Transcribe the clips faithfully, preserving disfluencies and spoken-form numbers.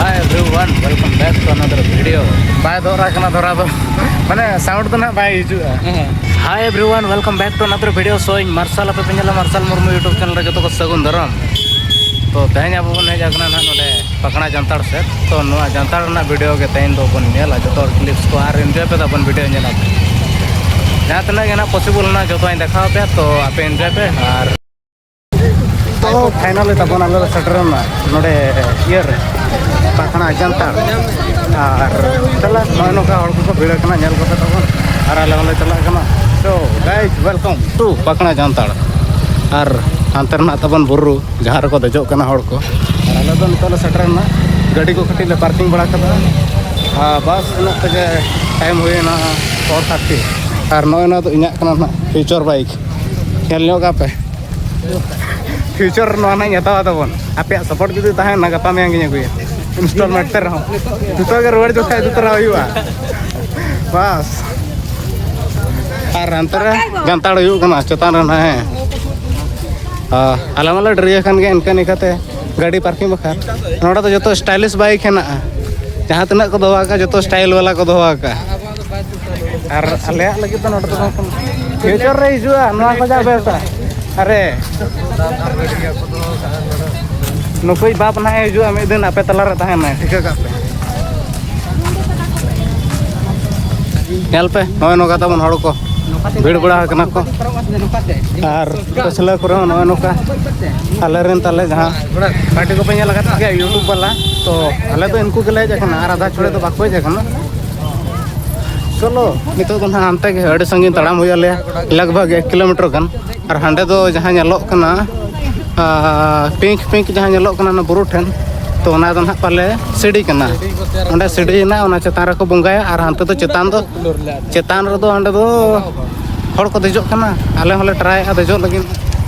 Hi everyone, welcome back to another video. ᱵᱟᱭ ᱫᱚᱨᱟ ᱠᱟᱱᱟ ᱫᱷᱚᱨᱟ ᱫᱚ, ᱢᱟᱱᱮ ᱥᱟᱣᱩᱱᱰ ᱫᱚ ᱱᱟᱦᱟᱜ ᱵᱟᱭ ᱦᱤᱡᱩᱜᱼᱟ᱾ Hi everyone, welcome back to another video. So ᱤᱧ ᱢᱟᱨᱥᱟᱞ, ᱟᱯᱮ ᱯᱮ ᱧᱮᱞᱟ ᱢᱟᱨᱥᱟᱞ ᱢᱩᱨᱢᱩ YouTube channel ᱨᱮ ᱡᱚᱛᱚ ᱠᱚ ᱥᱟᱹᱜᱩᱱ ᱫᱟᱨᱟᱢ᱾ ᱛᱚ ᱛᱮᱦᱮᱧ ᱟᱵᱚ ᱵᱚᱱ ᱦᱮᱡ ᱟᱠᱟᱱᱟ ᱱᱟᱦᱟᱜ ᱱᱚᱰᱮ ᱯᱟᱠᱲᱟ ᱡᱟᱱᱛᱟᱲ ᱥᱮᱫ᱾ ᱛᱚ ᱱᱚᱣᱟ ᱡᱟᱱᱛᱟᱲ ᱨᱮᱱᱟᱜ ᱵᱷᱤᱰᱤᱭᱳ ᱜᱮ ᱛᱮᱦᱮᱧ ᱫᱚᱵᱚᱱ ᱧᱮᱞᱟ, ᱡᱚᱛᱚ ᱦᱚᱲ ᱠᱞᱤᱯᱥ ᱠᱚ, ᱟᱨ ᱮᱱᱡᱚᱭ ᱯᱮ ᱛᱟᱵᱚᱱ ᱵᱷᱤᱰᱤᱭᱳ ᱧᱮᱞ ᱟᱯᱮ᱾ ᱡᱟᱦᱟᱸ ᱛᱤᱱᱟᱹᱜ ᱜᱮ ᱱᱟᱦᱟᱜ ᱯᱚᱥᱤᱵᱚᱞ ᱱᱟᱦᱟᱜ ᱡᱚᱛᱚᱧ ᱫᱮᱠᱷᱟᱣ ᱟᱯᱮᱭᱟ, ᱛᱚ ᱟᱯᱮ ᱮᱱᱡᱚᱭ ᱯᱮ᱾ ᱟᱨ ᱛᱚ ᱯᱷᱟᱭᱱᱟᱞᱤ ᱛᱟᱵᱚᱱ ᱟᱞᱮ ᱞᱮ ᱥᱮᱴᱮᱨ ᱮᱱᱟ ᱱᱚᱰᱮ ᱤᱭᱟᱹ ᱨᱮ, ᱯᱟᱠᱷᱱᱟ ᱡᱟᱱᱛᱟᱲ᱾ ᱟᱨ ᱪᱟᱞᱟᱜ ᱱᱚᱜᱼᱚᱭ ᱱᱚᱝᱠᱟ ᱦᱚᱲ ᱠᱚᱠᱚ ᱵᱷᱤᱲ ᱟᱠᱟᱱᱟ, ᱧᱮᱞ ᱠᱚᱯᱮ ᱛᱟᱵᱚᱱ᱾ ᱟᱨ ᱟᱞᱮ ᱦᱚᱸᱞᱮ ᱪᱟᱞᱟᱜ ᱠᱟᱱᱟ᱾ So guys, welcome to ᱯᱟᱠᱷᱱᱟ ᱡᱟᱱᱛᱟᱲ᱾ ᱟᱨ ᱦᱟᱱᱛᱮ ᱨᱮᱱᱟᱜ ᱛᱟᱵᱚᱱ ᱵᱩᱨᱩ, ᱡᱟᱦᱟᱸ ᱨᱮᱠᱚ ᱫᱮᱡᱚᱜ ᱠᱟᱱᱟ ᱦᱚᱲ ᱠᱚ᱾ ᱟᱨ ᱟᱞᱮ ᱫᱚ ᱱᱤᱛᱚᱜ ᱞᱮ ᱥᱮᱴᱮᱨ ᱮᱱᱟ, ᱜᱟᱹᱰᱤ ᱠᱚ ᱠᱟᱹᱴᱤᱡ ᱞᱮ ᱯᱟᱨᱠᱤᱝ ᱵᱟᱲᱟ ᱠᱟᱫᱟ᱾ ᱟᱨ ᱵᱟᱥ ᱤᱱᱟᱹᱜ ᱛᱮᱜᱮ ᱴᱟᱭᱤᱢ ᱦᱩᱭᱮᱱᱟ four thirty᱾ ᱟᱨ ᱱᱚᱜᱼᱚᱭ ᱱᱚᱣᱟ ᱫᱚ ᱤᱧᱟᱹᱜ ᱠᱟᱱᱟ ᱱᱟᱦᱟᱜ, ᱯᱷᱤᱭᱩᱪᱟᱨ ᱵᱟᱭᱤᱠ᱾ ᱧᱮᱞ ᱧᱚᱜ ᱠᱟᱜ ᱯᱮ᱾ ᱯᱷᱤᱭᱩᱪᱟᱨ ᱨᱮ ᱱᱚᱣᱟ ᱱᱟᱜ ᱤᱧ ᱦᱟᱛᱟᱣᱟ ᱛᱟᱵᱚᱱ᱾ ᱟᱯᱮᱭᱟᱜ ᱥᱟᱯᱳᱨᱴ ᱡᱩᱫᱤ ᱛᱟᱦᱮᱱᱟ, ᱜᱟᱯᱟ ᱢᱮᱭᱟᱝ ᱜᱤᱧ ᱟᱹᱜᱩᱭᱟ᱾ ᱤᱱᱥᱴᱚᱞᱢᱮᱱᱴ ᱛᱮ ᱨᱮᱦᱚᱸ᱾ ᱱᱤᱛᱚᱜ ᱜᱮ ᱨᱩᱣᱟᱹᱲ ᱡᱚᱠᱷᱟᱡ ᱤᱫᱤ ᱛᱚᱨᱟ ᱦᱩᱭᱩᱜᱼᱟ᱾ ᱵᱟᱥ᱾ ᱟᱨ ᱦᱟᱱᱛᱮ ᱨᱮ ᱡᱟᱱᱛᱟᱲ ᱦᱩᱭᱩᱜ ᱠᱟᱱᱟ ᱪᱮᱛᱟᱱ ᱨᱮ ᱱᱟᱜ, ᱦᱮᱸ᱾ ᱟᱨ ᱟᱞᱮ ᱢᱟᱞᱮ ᱰᱮᱨᱤ ᱟᱠᱟᱱ ᱜᱮ ᱤᱱᱠᱟᱹ ᱤᱱᱠᱟᱹᱛᱮ ᱜᱟᱹᱰᱤ ᱯᱟᱨᱠᱤᱝ ᱵᱟᱠᱷᱨᱟ᱾ ᱱᱚᱰᱮ ᱫᱚ ᱡᱚᱛᱚ ᱥᱴᱟᱭᱞᱤᱥ ᱵᱟᱭᱤᱠ ᱦᱮᱱᱟᱜᱼᱟ᱾ ᱡᱟᱦᱟᱸ ᱛᱤᱱᱟᱹᱜ ᱠᱚ ᱫᱚᱦᱚ ᱟᱠᱟᱫ, ᱡᱚᱛᱚ ᱥᱴᱟᱭᱤᱞ ᱵᱟᱞᱟ ᱠᱚ ᱫᱚᱦᱚ ᱟᱠᱟᱫᱼᱟ᱾ ᱟᱨ ᱟᱞᱮᱭᱟᱜ ᱞᱟᱹᱜᱤᱫ ᱫᱚ ᱱᱚᱰᱮ ᱫᱚ ᱵᱟᱝ ᱠᱟᱱᱟ᱾ ᱯᱷᱤᱭᱩᱪᱟᱨ ᱨᱮ ᱦᱤᱡᱩᱜᱼᱟ, ᱱᱚᱣᱟ ᱠᱷᱚᱱᱟᱜ ᱵᱮᱥᱟ᱾ ᱟᱨᱮ, ᱱᱩᱠᱩᱭ ᱵᱟᱯ ᱱᱟᱦᱟᱜ ᱮ ᱦᱤᱡᱩᱜᱼᱟ, ᱢᱤᱫ ᱫᱤᱱ ᱟᱯᱮ ᱛᱟᱞᱟ ᱨᱮ ᱛᱟᱦᱮᱱᱟᱭ, ᱴᱷᱤᱠᱟᱹ ᱠᱟᱜ ᱯᱮ᱾ ᱧᱮᱞ ᱯᱮ, ᱱᱚᱜᱼᱚᱭ ᱱᱚᱝᱠᱟ ᱛᱟᱵᱚᱱ ᱦᱚᱲ ᱠᱚ ᱵᱷᱤᱲ ᱵᱟᱲᱟ ᱟᱠᱟᱱᱟ ᱠᱚ᱾ ᱟᱨ ᱯᱟᱹᱪᱷᱞᱟᱹ ᱠᱚᱨᱮ ᱦᱚᱸ ᱱᱚᱜᱼᱚᱭ ᱱᱚᱝᱠᱟ ᱟᱞᱮ ᱨᱮᱱ ᱛᱟᱞᱮ ᱡᱟᱦᱟᱸ ᱯᱟᱨᱴᱤ ᱠᱚᱯᱮ ᱧᱮᱞ ᱟᱠᱟᱫ ᱜᱮᱭᱟ YouTube ᱵᱟᱞᱟ, ᱛᱚ ᱟᱞᱮ ᱫᱚ ᱤᱱᱠᱩ ᱜᱮᱞᱮ ᱦᱮᱡ ᱟᱠᱟᱱᱟ ᱟᱨ ᱟᱫᱷᱟ ᱪᱷᱚᱲᱮ ᱫᱚ ᱵᱟᱠᱚ ᱦᱮᱡ ᱟᱠᱟᱱᱟ᱾ ᱪᱚᱞᱚ, ᱱᱤᱛᱚᱜ ᱫᱚ ᱱᱟᱦᱟᱜ ᱦᱟᱱᱛᱮ ᱜᱮ ᱟᱹᱰᱤ ᱥᱟᱺᱜᱤᱧ ᱛᱟᱲᱟᱢ ᱦᱩᱭᱩᱜ ᱟᱞᱮᱭᱟ, ᱞᱟᱜᱽ ᱵᱷᱟᱜᱽ ᱮᱠ ᱠᱤᱞᱳᱢᱤᱴᱟᱨ ᱜᱟᱱ᱾ ᱟᱨ ᱦᱟᱸᱰᱮ ᱫᱚ ᱡᱟᱦᱟᱸ ᱧᱮᱞᱚᱜ ᱠᱟᱱᱟ, ᱟᱨ ᱯᱤᱝᱠ ᱯᱤᱝᱠ ᱡᱟᱦᱟᱸ ᱧᱮᱞᱚᱜ ᱠᱟᱱᱟ ᱚᱱᱟ ᱵᱩᱨᱩ ᱴᱷᱮᱱ, ᱛᱚ ᱚᱱᱟ ᱫᱚ ᱱᱟᱦᱟᱜ ᱯᱟᱞᱮ ᱥᱤᱲᱤ ᱠᱟᱱᱟ᱾ ᱚᱸᱰᱮ ᱥᱤᱲᱤ ᱦᱮᱱᱟᱜᱼᱟ, ᱚᱱᱟ ᱪᱮᱛᱟᱱ ᱨᱮᱠᱚ ᱵᱚᱸᱜᱟᱭᱟ᱾ ᱟᱨ ᱦᱟᱱᱛᱮ ᱫᱚ ᱪᱮᱛᱟᱱ ᱫᱚ, ᱪᱮᱛᱟᱱ ᱨᱮᱫᱚ ᱚᱸᱰᱮ ᱫᱚ ᱦᱚᱲ ᱠᱚ ᱫᱮᱡᱚᱜ ᱠᱟᱱᱟ᱾ ᱟᱞᱮ ᱦᱚᱸᱞᱮ ᱴᱨᱟᱭᱮᱫᱼᱟ ᱫᱮᱡᱚᱜ ᱞᱟᱹᱜᱤᱫ᱾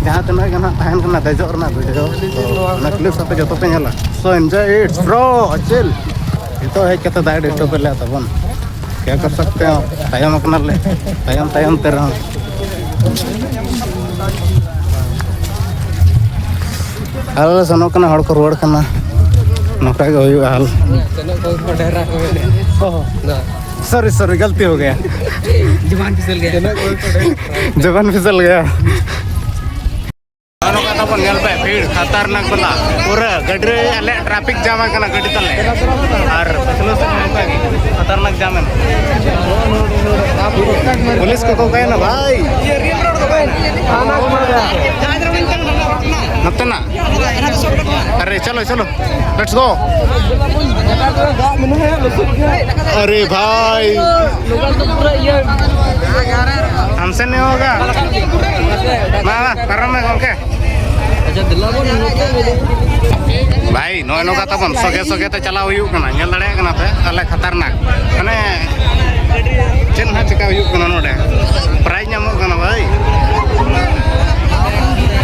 ᱡᱟᱦᱟᱸ ᱛᱤᱱᱟᱹᱜ ᱜᱮ ᱱᱟᱦᱟᱜ ᱛᱟᱦᱮᱱ ᱠᱟᱱᱟ ᱫᱮᱡᱚᱜ ᱨᱮᱱᱟᱜ ᱵᱷᱤᱰᱤᱭᱳ, ᱛᱚ ᱚᱱᱟ ᱠᱞᱤᱯᱥ ᱟᱯᱮ ᱡᱚᱛᱚ ᱯᱮ ᱧᱮᱞᱟ᱾ So enjoy it bro, chill. ᱱᱤᱛᱚᱜ ᱦᱮᱡ ᱠᱟᱛᱮ ᱫᱟᱜ ᱰᱤᱥᱴᱟᱵ ᱞᱮᱫ ᱛᱟᱵᱚᱱ᱾ ᱠᱮᱭᱟ ᱠᱟᱨ ᱥᱟᱠᱛᱮ ᱦᱚᱸ, ᱛᱟᱭᱚᱢ ᱟᱠᱟᱱᱟᱞᱮ, ᱛᱟᱭᱚᱢ ᱛᱟᱭᱚᱢ ᱛᱮ ᱨᱮᱦᱚᱸ᱾ ᱟᱞᱮ ᱞᱮ ᱥᱮᱱᱚᱜ ᱠᱟᱱᱟ, ᱦᱚᱲ ᱠᱚ ᱨᱩᱣᱟᱹᱲ ᱠᱟᱱᱟ᱾ ᱱᱚᱝᱠᱟ ᱜᱮ ᱦᱩᱭᱩᱜᱼᱟ ᱦᱟᱞ᱾ ᱥᱚᱨᱤ ᱥᱚᱨᱤ, ᱜᱟᱞᱛᱤ ᱦᱳ ᱜᱟᱭᱟ᱾ ᱡᱩᱵᱟᱱ ᱯᱷᱤᱥᱟᱞ ᱜᱟᱭᱟ᱾ ᱡᱩᱵᱟᱱ ᱯᱷᱤᱥᱟᱞ ᱜᱟᱭᱟ᱾ ᱱᱚᱝᱠᱟ ᱛᱟᱵᱚᱱ ᱧᱮᱞ ᱯᱮ, ᱵᱷᱤᱲ ᱠᱷᱟᱛᱟᱨᱱᱟᱠ ᱵᱟᱞᱟ᱾ ᱯᱩᱨᱟᱹ ᱜᱟᱹᱰᱤ ᱨᱮ ᱟᱞᱮ ᱴᱨᱟᱯᱷᱤᱠ ᱡᱟᱢ ᱟᱠᱟᱱᱟ ᱜᱟᱹᱰᱤ ᱛᱟᱞᱮ᱾ ᱟᱨ ᱯᱟᱪᱷᱞᱟᱹ ᱥᱮᱫ ᱱᱚᱝᱠᱟ ᱠᱷᱟᱛᱟᱨᱱᱟᱠ ᱡᱟᱢ ᱮᱱᱟ᱾ ᱯᱩᱞᱤᱥ ᱠᱚ ᱠᱚ ᱠᱟᱭᱱᱟ ᱵᱷᱟᱭ᱾ ᱱᱚᱛᱮᱱᱟᱜ᱾ ᱟᱨᱮ ᱪᱚᱞᱚ ᱪᱚᱞᱚ᱾ Let's go. ᱟᱨᱮ ᱵᱷᱟᱭ᱾ ᱟᱢᱥᱮ ᱱᱮ ᱦᱳᱜᱟ᱾ ᱢᱟ, ᱢᱟ, ᱯᱟᱨᱚᱢ ᱢᱮ ᱜᱚᱢᱠᱮ᱾ ᱵᱷᱟᱭ, ᱱᱚᱜᱼᱚᱭ ᱱᱚᱝᱠᱟ ᱛᱟᱵᱚᱱ ᱥᱚᱜᱮ ᱥᱚᱜᱮ ᱛᱮ ᱪᱟᱞᱟᱣ ᱦᱩᱭᱩᱜ ᱠᱟᱱᱟ, ᱧᱮᱞ ᱫᱟᱲᱮᱭᱟᱜ ᱠᱟᱱᱟ ᱯᱮ, ᱟᱞᱮ ᱠᱷᱟᱛᱟᱨᱱᱟᱠ᱾ ᱢᱟᱱᱮ, ᱪᱮᱫ ᱱᱟᱦᱟᱜ ᱪᱮᱠᱟ ᱦᱩᱭᱩᱜ ᱠᱟᱱᱟ ᱱᱚᱰᱮ? ᱯᱨᱟᱭᱤᱡᱽ ᱧᱟᱢᱚᱜ ᱠᱟᱱᱟ ᱵᱷᱟᱭ᱾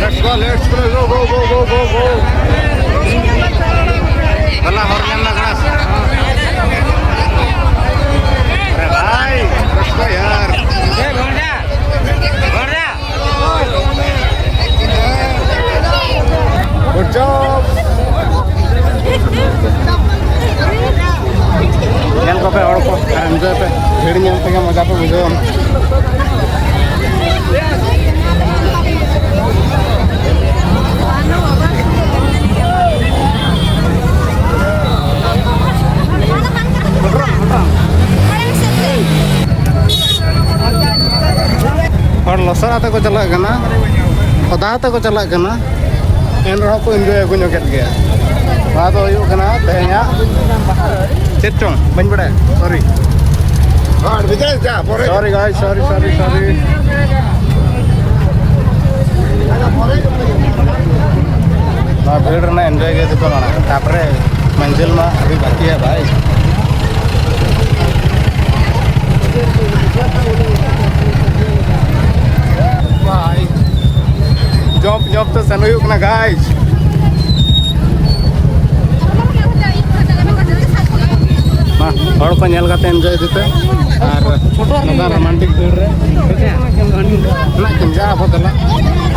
Let's go, let's go, go, go, go, go, go, go. ᱵᱷᱟᱞᱟ ᱦᱚᱨ ᱧᱟᱢ ᱱᱟ ᱠᱟᱱᱟ᱾ ᱟᱨᱮ ᱵᱷᱟᱭ, let's go ᱭᱟᱨ᱾ Good job. ᱧᱮᱞ ᱠᱚᱯᱮ ᱦᱚᱲ ᱠᱚ, ᱟᱨ enjoy ᱯᱮ᱾ ᱵᱷᱤᱲ ᱧᱮᱞ ᱛᱮᱜᱮ ᱢᱚᱡᱟ ᱯᱮ ᱵᱩᱡᱷᱟᱹᱣᱟ᱾ ᱦᱚᱲ ᱞᱚᱥᱚᱫ ᱟᱛᱮ ᱠᱚ ᱪᱟᱞᱟᱜ ᱠᱟᱱᱟ, ᱚᱫᱟ ᱟᱛᱮ ᱠᱚ ᱪᱟᱞᱟᱜ ᱠᱟᱱᱟ, ᱮᱱ ᱨᱮᱦᱚᱸ ᱠᱚ enjoy ᱟᱹᱜᱩ ᱧᱚᱜ ᱠᱮᱫ ᱜᱮᱭᱟ᱾ ᱱᱚᱣᱟ ᱫᱚ ᱦᱩᱭᱩᱜ ᱠᱟᱱᱟ ᱛᱮᱦᱮᱧᱟᱜ ᱪᱮᱫ ᱪᱚᱝ ᱵᱟᱹᱧ ᱵᱟᱲᱟᱭᱟ, sorry᱾ Sorry guys, sorry, sorry, sorry. ᱱᱚᱣᱟ ᱵᱷᱤᱲ ᱨᱮᱱᱟᱜ enjoy ᱜᱮ ᱡᱚᱛᱚ ᱢᱟᱲᱟᱝ, ᱛᱟᱯᱚᱨᱮ ᱢᱟᱹᱧᱡᱤᱞ ᱢᱟ ᱟᱹᱰᱤ ᱵᱟᱹᱠᱤᱭᱟ ᱵᱷᱟᱭ᱾ ᱵᱷᱟᱭ, jump jump ᱛᱮ ᱥᱮᱱ ᱦᱩᱭᱩᱜ ᱠᱟᱱᱟ guys᱾ ᱢᱟ, ᱦᱚᱲ ᱠᱚ ᱧᱮᱞ ᱠᱟᱛᱮ enjoy ᱤᱫᱤ ᱯᱮ᱾ ᱟᱨ ᱱᱚᱝᱠᱟ romantic ᱵᱷᱤᱲ ᱨᱮ ᱢᱮᱱᱟᱜ ᱠᱤᱱ ᱜᱮᱭᱟ ᱟᱵᱚ ᱫᱮᱞᱟ,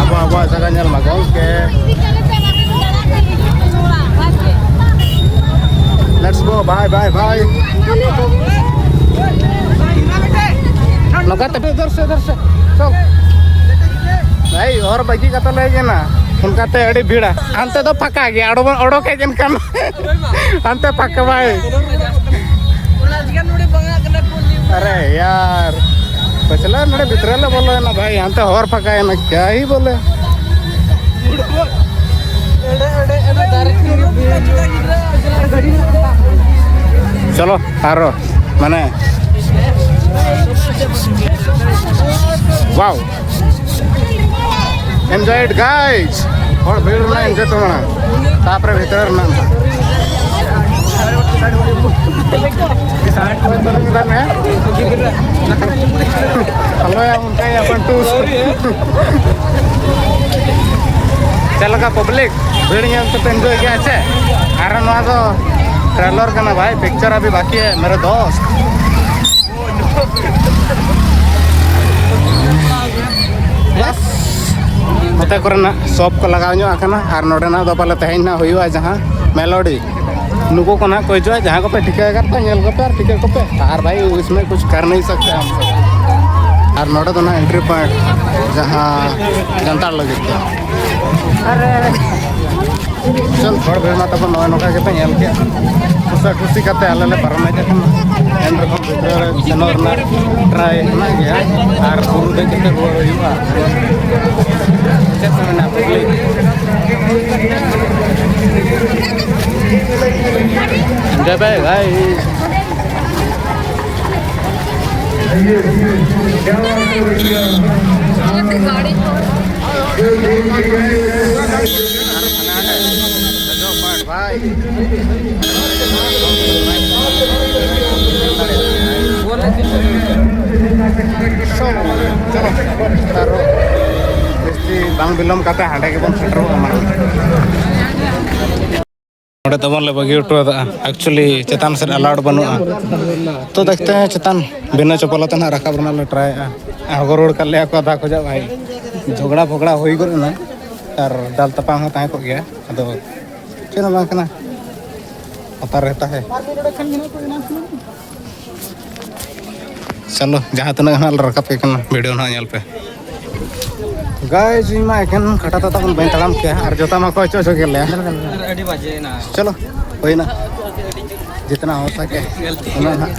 ᱟᱵᱚ ᱟᱵᱚᱣᱟᱜ ᱡᱟᱭᱜᱟ ᱧᱮᱞ ᱢᱟ ᱜᱚᱢᱠᱮ᱾ ᱵᱟᱭ ᱵᱟᱭ ᱵᱟᱭ᱾ ᱱᱚᱝᱠᱟ ᱛᱮ ᱩᱫᱷᱟᱨ ᱥᱮ, ᱩᱫᱷᱟᱨ ᱥᱮ᱾ ᱪᱚᱞ᱾ ᱵᱷᱟᱭ, ᱦᱚᱨ ᱵᱟᱹᱜᱤ ᱠᱟᱛᱮ ᱞᱮ ᱦᱮᱡ ᱮᱱᱟ᱾ ᱚᱱᱠᱟᱛᱮ ᱟᱹᱰᱤ ᱵᱷᱤᱲᱟ᱾ ᱦᱟᱱᱛᱮ ᱫᱚ ᱯᱷᱟᱸᱠᱟ ᱜᱮᱭᱟ, ᱚᱰᱚᱠ, ᱚᱰᱚᱠ ᱦᱮᱡ ᱮᱱ ᱠᱷᱟᱱ᱾ ᱦᱟᱱᱛᱮ ᱯᱷᱟᱸᱠᱟ ᱵᱷᱟᱭ᱾ ᱟᱨᱮ ᱭᱟᱨ, ᱯᱟᱪᱷᱞᱟ ᱱᱚᱰᱮ ᱵᱷᱤᱛᱨᱤ ᱞᱮ ᱵᱚᱞᱚᱭᱮᱱᱟ ᱵᱷᱟᱭ, ᱦᱟᱱᱛᱮ ᱦᱚᱨ ᱯᱷᱟᱸᱠᱟᱭᱮᱱᱟ, ᱠᱭᱟ ᱦᱤ ᱵᱚᱞᱮ᱾ ᱪᱚᱞᱚ ᱟᱨᱚ ᱢᱟᱱᱮ wow, enjoy it guys. ᱦᱚᱲ ᱵᱷᱤᱲ ᱨᱮᱱᱟᱜ enjoy ᱛᱟᱵᱚᱱᱟ, ᱛᱟᱯᱚᱨᱮ ᱵᱷᱤᱛᱨᱤ ᱨᱮᱱᱟᱜ᱾ ᱦᱮᱞᱳ ᱭᱟ, ᱚᱱᱠᱟ ᱜᱮ ᱟᱵᱚ ᱴᱩᱨ᱾ ᱪᱮᱫ ᱞᱮᱠᱟ ᱯᱟᱵᱽᱞᱤᱠ ᱵᱷᱤᱲ ᱧᱮᱞ ᱛᱮᱯᱮ enjoy ᱜᱮᱭᱟ ᱥᱮ? ᱟᱨ ᱱᱚᱣᱟ ᱫᱚ trailer ᱠᱟᱱᱟ ᱵᱷᱟᱭ, picture ᱟᱵᱷᱤ ᱵᱟᱠᱤ ᱦᱟᱭ ᱢᱮᱨᱮ ᱫᱳᱥᱛ᱾ ᱵᱟᱥ, ᱱᱚᱛᱮ ᱠᱚᱨᱮᱱᱟᱜ ᱥᱚᱯ ᱠᱚ ᱞᱟᱜᱟᱣ ᱧᱚᱜ ᱟᱠᱟᱱᱟ, ᱟᱨ ᱱᱚᱰᱮᱱᱟᱜ ᱫᱚ ᱯᱟᱞᱮ ᱛᱮᱦᱮᱧ ᱱᱟᱜ ᱦᱩᱭᱩᱜᱼᱟ ᱡᱟᱦᱟᱸ ᱢᱮᱞᱳᱰᱤ᱾ ᱱᱩᱠᱩ ᱠᱚ ᱱᱟᱦᱟᱜ ᱠᱚ ᱦᱤᱡᱩᱜᱼᱟ, ᱡᱟᱦᱟᱸ ᱠᱚᱯᱮ ᱴᱷᱤᱠᱟᱹ ᱟᱠᱟᱫ ᱠᱚᱣᱟ, ᱧᱮᱞ ᱠᱚᱯᱮ ᱟᱨ ᱴᱷᱤᱠᱟᱹ ᱠᱚᱯᱮ᱾ ᱟᱨ ᱵᱷᱟᱭ, ᱩᱥᱢᱮ ᱠᱩᱪ ᱠᱟᱨ ᱱᱟᱦᱤ ᱥᱟᱠᱛᱮ ᱦᱟᱢ ᱥᱚᱵ᱾ ᱟᱨ ᱱᱚᱰᱮ ᱫᱚ ᱱᱟᱦᱟᱜ entry point, ᱡᱟᱦᱟᱸ ᱡᱟᱱᱛᱟᱲ ᱞᱟᱹᱜᱤᱫ ᱛᱮ᱾ ᱪᱚᱞ, ᱦᱚᱲ ᱵᱷᱤᱲ ᱢᱟ ᱛᱟᱵᱚᱱ ᱱᱚᱜᱼᱚᱭ ᱱᱚᱝᱠᱟ ᱜᱮᱯᱮ ᱧᱮᱞ ᱠᱮᱜᱼᱟ᱾ ᱠᱩᱥᱟ ᱠᱩᱥᱤ ᱠᱟᱛᱮ ᱟᱞᱮ ᱞᱮ ᱯᱟᱨᱚᱢ ᱦᱮᱡ ᱟᱠᱟᱱᱟ᱾ ᱮᱱ ᱨᱮᱦᱚᱸ ᱵᱷᱤᱛᱨᱤ ᱨᱮ ᱥᱮᱱᱚᱜ ᱨᱮᱱᱟᱜ try ᱢᱮᱱᱟᱜ ᱜᱮᱭᱟ᱾ ᱟᱨ ᱵᱩᱨᱩ ᱫᱮᱡ ᱠᱟᱛᱮ ᱨᱩᱣᱟᱹᱲ ᱦᱩᱭᱩᱜᱼᱟ᱾ ᱪᱮᱫ ᱯᱮ ᱢᱮᱱᱟ, ᱯᱟᱵᱽᱞᱤᱠ? Enjoy ᱵᱟᱭ, ᱵᱟᱭ᱾ So, ᱪᱚᱞᱚ, ᱟᱨᱚ ᱡᱟᱹᱥᱛᱤ ᱵᱟᱝ ᱵᱤᱞᱚᱢ ᱠᱟᱛᱮ ᱦᱟᱸᱰᱮ ᱜᱮᱵᱚᱱ ᱥᱮᱴᱮᱨᱚᱜᱼᱟ ᱢᱟᱲᱟᱝ᱾ ᱱᱚᱰᱮ ᱛᱟᱵᱚᱱ ᱞᱮ ᱵᱟᱹᱜᱤ ᱦᱚᱴᱚ ᱟᱠᱟᱫᱼᱟ, actually ᱪᱮᱛᱟᱱ ᱥᱮᱫ allowed ᱵᱟᱹᱱᱩᱜᱼᱟ᱾ ᱛᱚ ᱫᱮᱠᱷᱛᱮ ᱦᱮᱸ, ᱪᱮᱛᱟᱱ ᱵᱤᱱᱟᱹ ᱪᱚᱯᱚᱞ ᱟᱛᱮ ᱱᱟᱦᱟᱜ ᱨᱟᱠᱟᱵ ᱨᱮᱱᱟᱜ ᱞᱮ ᱴᱨᱟᱭᱮᱫᱼᱟ᱾ ᱟᱬᱜᱚ ᱨᱩᱣᱟᱹᱲ ᱠᱟᱫ ᱞᱮᱭᱟ ᱠᱚ ᱟᱫᱷᱟ ᱠᱷᱚᱡᱟᱜ ᱵᱷᱟᱭ᱾ ᱡᱷᱚᱜᱽᱲᱟ ᱯᱷᱚᱜᱽᱲᱟ ᱦᱩᱭ ᱜᱚᱫ ᱮᱱᱟ ᱟᱨ ᱫᱟᱞ ᱛᱟᱯᱟᱢ ᱦᱚᱸ ᱛᱟᱦᱮᱸ ᱠᱚᱜ ᱜᱮᱭᱟ, ᱟᱫᱚ ᱪᱮᱫ ᱦᱚᱸ ᱵᱟᱝ ᱠᱟᱱᱟ᱾ ᱯᱟᱛᱟ ᱨᱮ ᱛᱟᱦᱮᱸ᱾ ᱪᱚᱞᱚ, ᱡᱟᱦᱟᱸ ᱛᱤᱱᱟᱹᱜ ᱦᱟᱸᱜ ᱞᱮ ᱨᱟᱠᱟᱵ ᱠᱮᱫ ᱠᱟᱱᱟ, ᱵᱷᱤᱰᱤᱭᱳ ᱱᱟᱦᱟᱜ ᱧᱮᱞ ᱯᱮ᱾ ᱜᱟᱭᱡᱽ, ᱤᱧ ᱢᱟ ᱮᱠᱮᱱ ᱠᱟᱴᱟ ᱛᱟᱲᱟᱢ ᱵᱟᱹᱧ ᱛᱟᱲᱟᱢ ᱠᱮᱭᱟ, ᱟᱨ ᱡᱚᱛᱟ ᱢᱟᱠᱚ ᱚᱪᱚ ᱚᱪᱚ ᱠᱮᱫ ᱞᱮᱭᱟ᱾ ᱟᱹᱰᱤ ᱵᱟᱡᱮᱭᱮᱱᱟ᱾ ᱪᱚᱞᱚ, ᱦᱩᱭᱱᱟ᱾ ᱡᱤᱛᱱᱟ ᱦᱚ ᱥᱟᱠᱮ ᱩᱱᱟᱹᱜ ᱱᱟᱦᱟᱜ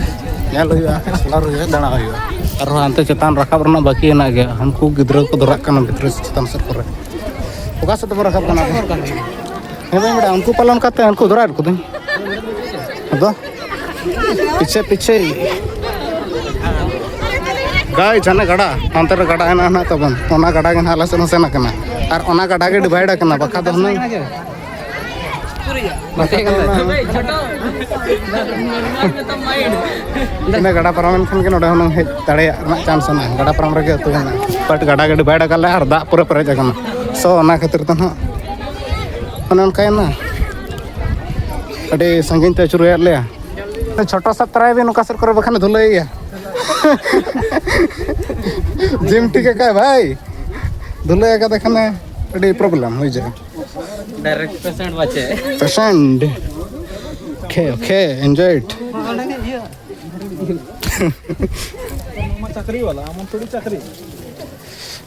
ᱧᱮᱞ ᱦᱩᱭᱩᱜᱼᱟ, ᱮᱠᱥᱯᱞᱳᱨ ᱦᱩᱭᱩᱜᱼᱟ, ᱫᱟᱬᱟ ᱦᱩᱭᱩᱜᱼᱟ᱾ ᱟᱨᱦᱚᱸ ᱦᱟᱱᱛᱮ ᱪᱮᱛᱟᱱ ᱨᱟᱠᱟᱵ ᱨᱮᱱᱟᱜ ᱵᱟᱹᱠᱤ ᱦᱮᱱᱟᱜ ᱜᱮᱭᱟ᱾ ᱦᱟᱱᱠᱩ ᱜᱤᱫᱽᱨᱟᱹ ᱠᱚ ᱫᱚᱨᱟᱜ ᱠᱟᱱᱟ ᱵᱷᱤᱛᱨᱤ ᱪᱮᱛᱟᱱ ᱥᱮᱫ ᱠᱚᱨᱮ᱾ ᱚᱠᱟ ᱥᱮᱫ ᱛᱮᱵᱚᱱ ᱨᱟᱠᱟᱵ ᱠᱟᱱᱟ ᱟᱵᱚ? ᱦᱮᱸ, ᱵᱟᱹᱧ ᱵᱟᱰᱟᱭᱟ᱾ ᱩᱱᱠᱩ ᱯᱟᱞᱚᱱ ᱠᱟᱛᱮ ᱩᱱᱠᱩ ᱫᱚᱨᱟᱜ ᱠᱚᱫᱚᱧ᱾ ᱟᱫᱚ ᱯᱤᱪᱷᱮ ᱯᱤᱪᱷᱮ᱾ ᱜᱟᱭ, ᱡᱟᱱᱮ ᱜᱟᱰᱟ, ᱦᱟᱱᱛᱮ ᱨᱮ ᱜᱟᱰᱟ ᱦᱮᱱᱟᱜᱼᱟ ᱱᱟᱦᱟᱜ ᱛᱟᱵᱚᱱ᱾ ᱚᱱᱟ ᱜᱟᱰᱟ ᱜᱮ ᱱᱟᱦᱟᱜ ᱟᱞᱮ ᱥᱮᱫ ᱦᱚᱸ ᱥᱮᱱ ᱟᱠᱟᱱᱟ᱾ ᱟᱨ ᱚᱱᱟ ᱜᱟᱰᱟ ᱜᱮ ᱰᱤᱵᱷᱟᱭᱤᱰ ᱟᱠᱟᱱᱟ, ᱵᱟᱠᱷᱟᱱ ᱫᱚ ᱦᱩᱱᱟᱹᱝ ᱵᱟᱠᱷᱟᱱ ᱫᱚ ᱦᱩᱱᱟᱹᱝ ᱤᱱᱟᱹ ᱜᱟᱰᱟ ᱯᱟᱨᱚᱢ ᱮᱱ ᱠᱷᱟᱱ ᱜᱮ ᱱᱚᱰᱮ ᱦᱩᱱᱟᱹᱝ ᱦᱮᱡ ᱫᱟᱲᱮᱭᱟᱜ ᱨᱮᱱᱟᱜ ᱪᱟᱱᱥ ᱦᱮᱱᱟᱜᱼᱟ᱾ ᱜᱟᱰᱟ ᱯᱟᱨᱚᱢ ᱨᱮᱜᱮ ᱟᱹᱛᱩ ᱦᱮᱱᱟᱜᱼᱟ᱾ ᱵᱟᱴ ᱜᱟᱰᱟ ᱜᱮ ᱰᱤᱵᱷᱟᱭᱤᱰ ᱟᱠᱟᱫ ᱞᱮᱭᱟ ᱟᱨ ᱫᱟᱜ ᱯᱩᱨᱟᱹ ᱯᱮᱨᱮᱡ ᱟᱠᱟᱱᱟ᱾ ᱥᱳ, ᱚᱱᱟ ᱠᱷᱟᱹᱛᱤᱨ ᱛᱮ ᱱᱟᱦᱟᱜ ᱚᱱᱮ ᱚᱱᱠᱟᱭᱮᱱᱟ᱾ ᱟᱹᱰᱤ ᱥᱟᱺᱜᱤᱧ ᱛᱮ ᱟᱹᱪᱩᱨ ᱦᱩᱭᱟᱫ ᱞᱮᱭᱟ᱾ ᱪᱷᱳᱴᱳ ᱥᱟ ᱛᱟᱨᱟᱭ ᱵᱤᱱ ᱚᱠᱟ ᱥᱮᱫ ᱠᱚᱨᱮ ᱵᱟᱠᱷᱟᱱ ᱫᱷᱩᱞᱟᱹᱭᱮᱭᱟ᱾ ᱡᱤᱢ ᱴᱷᱤᱠ ᱟᱠᱟᱫ ᱵᱷᱟᱭ, ᱫᱷᱩᱞᱟᱹᱭ ᱟᱠᱟᱫ ᱠᱷᱟᱱᱮ ᱟᱹᱰᱤ ᱯᱨᱚᱵᱞᱮᱢ ᱦᱩᱭ ᱡᱟᱭ᱾ ᱰᱟᱭᱨᱮᱠᱴ ᱯᱮᱥᱮᱱᱴ ᱵᱟᱪᱮ᱾ Percent. Okay, okay, enjoy it. ᱪᱟᱹᱠᱨᱤ ᱵᱟᱞᱟ, ᱟᱢ ᱛᱷᱚᱲᱤ ᱪᱟᱹᱠᱨᱤ᱾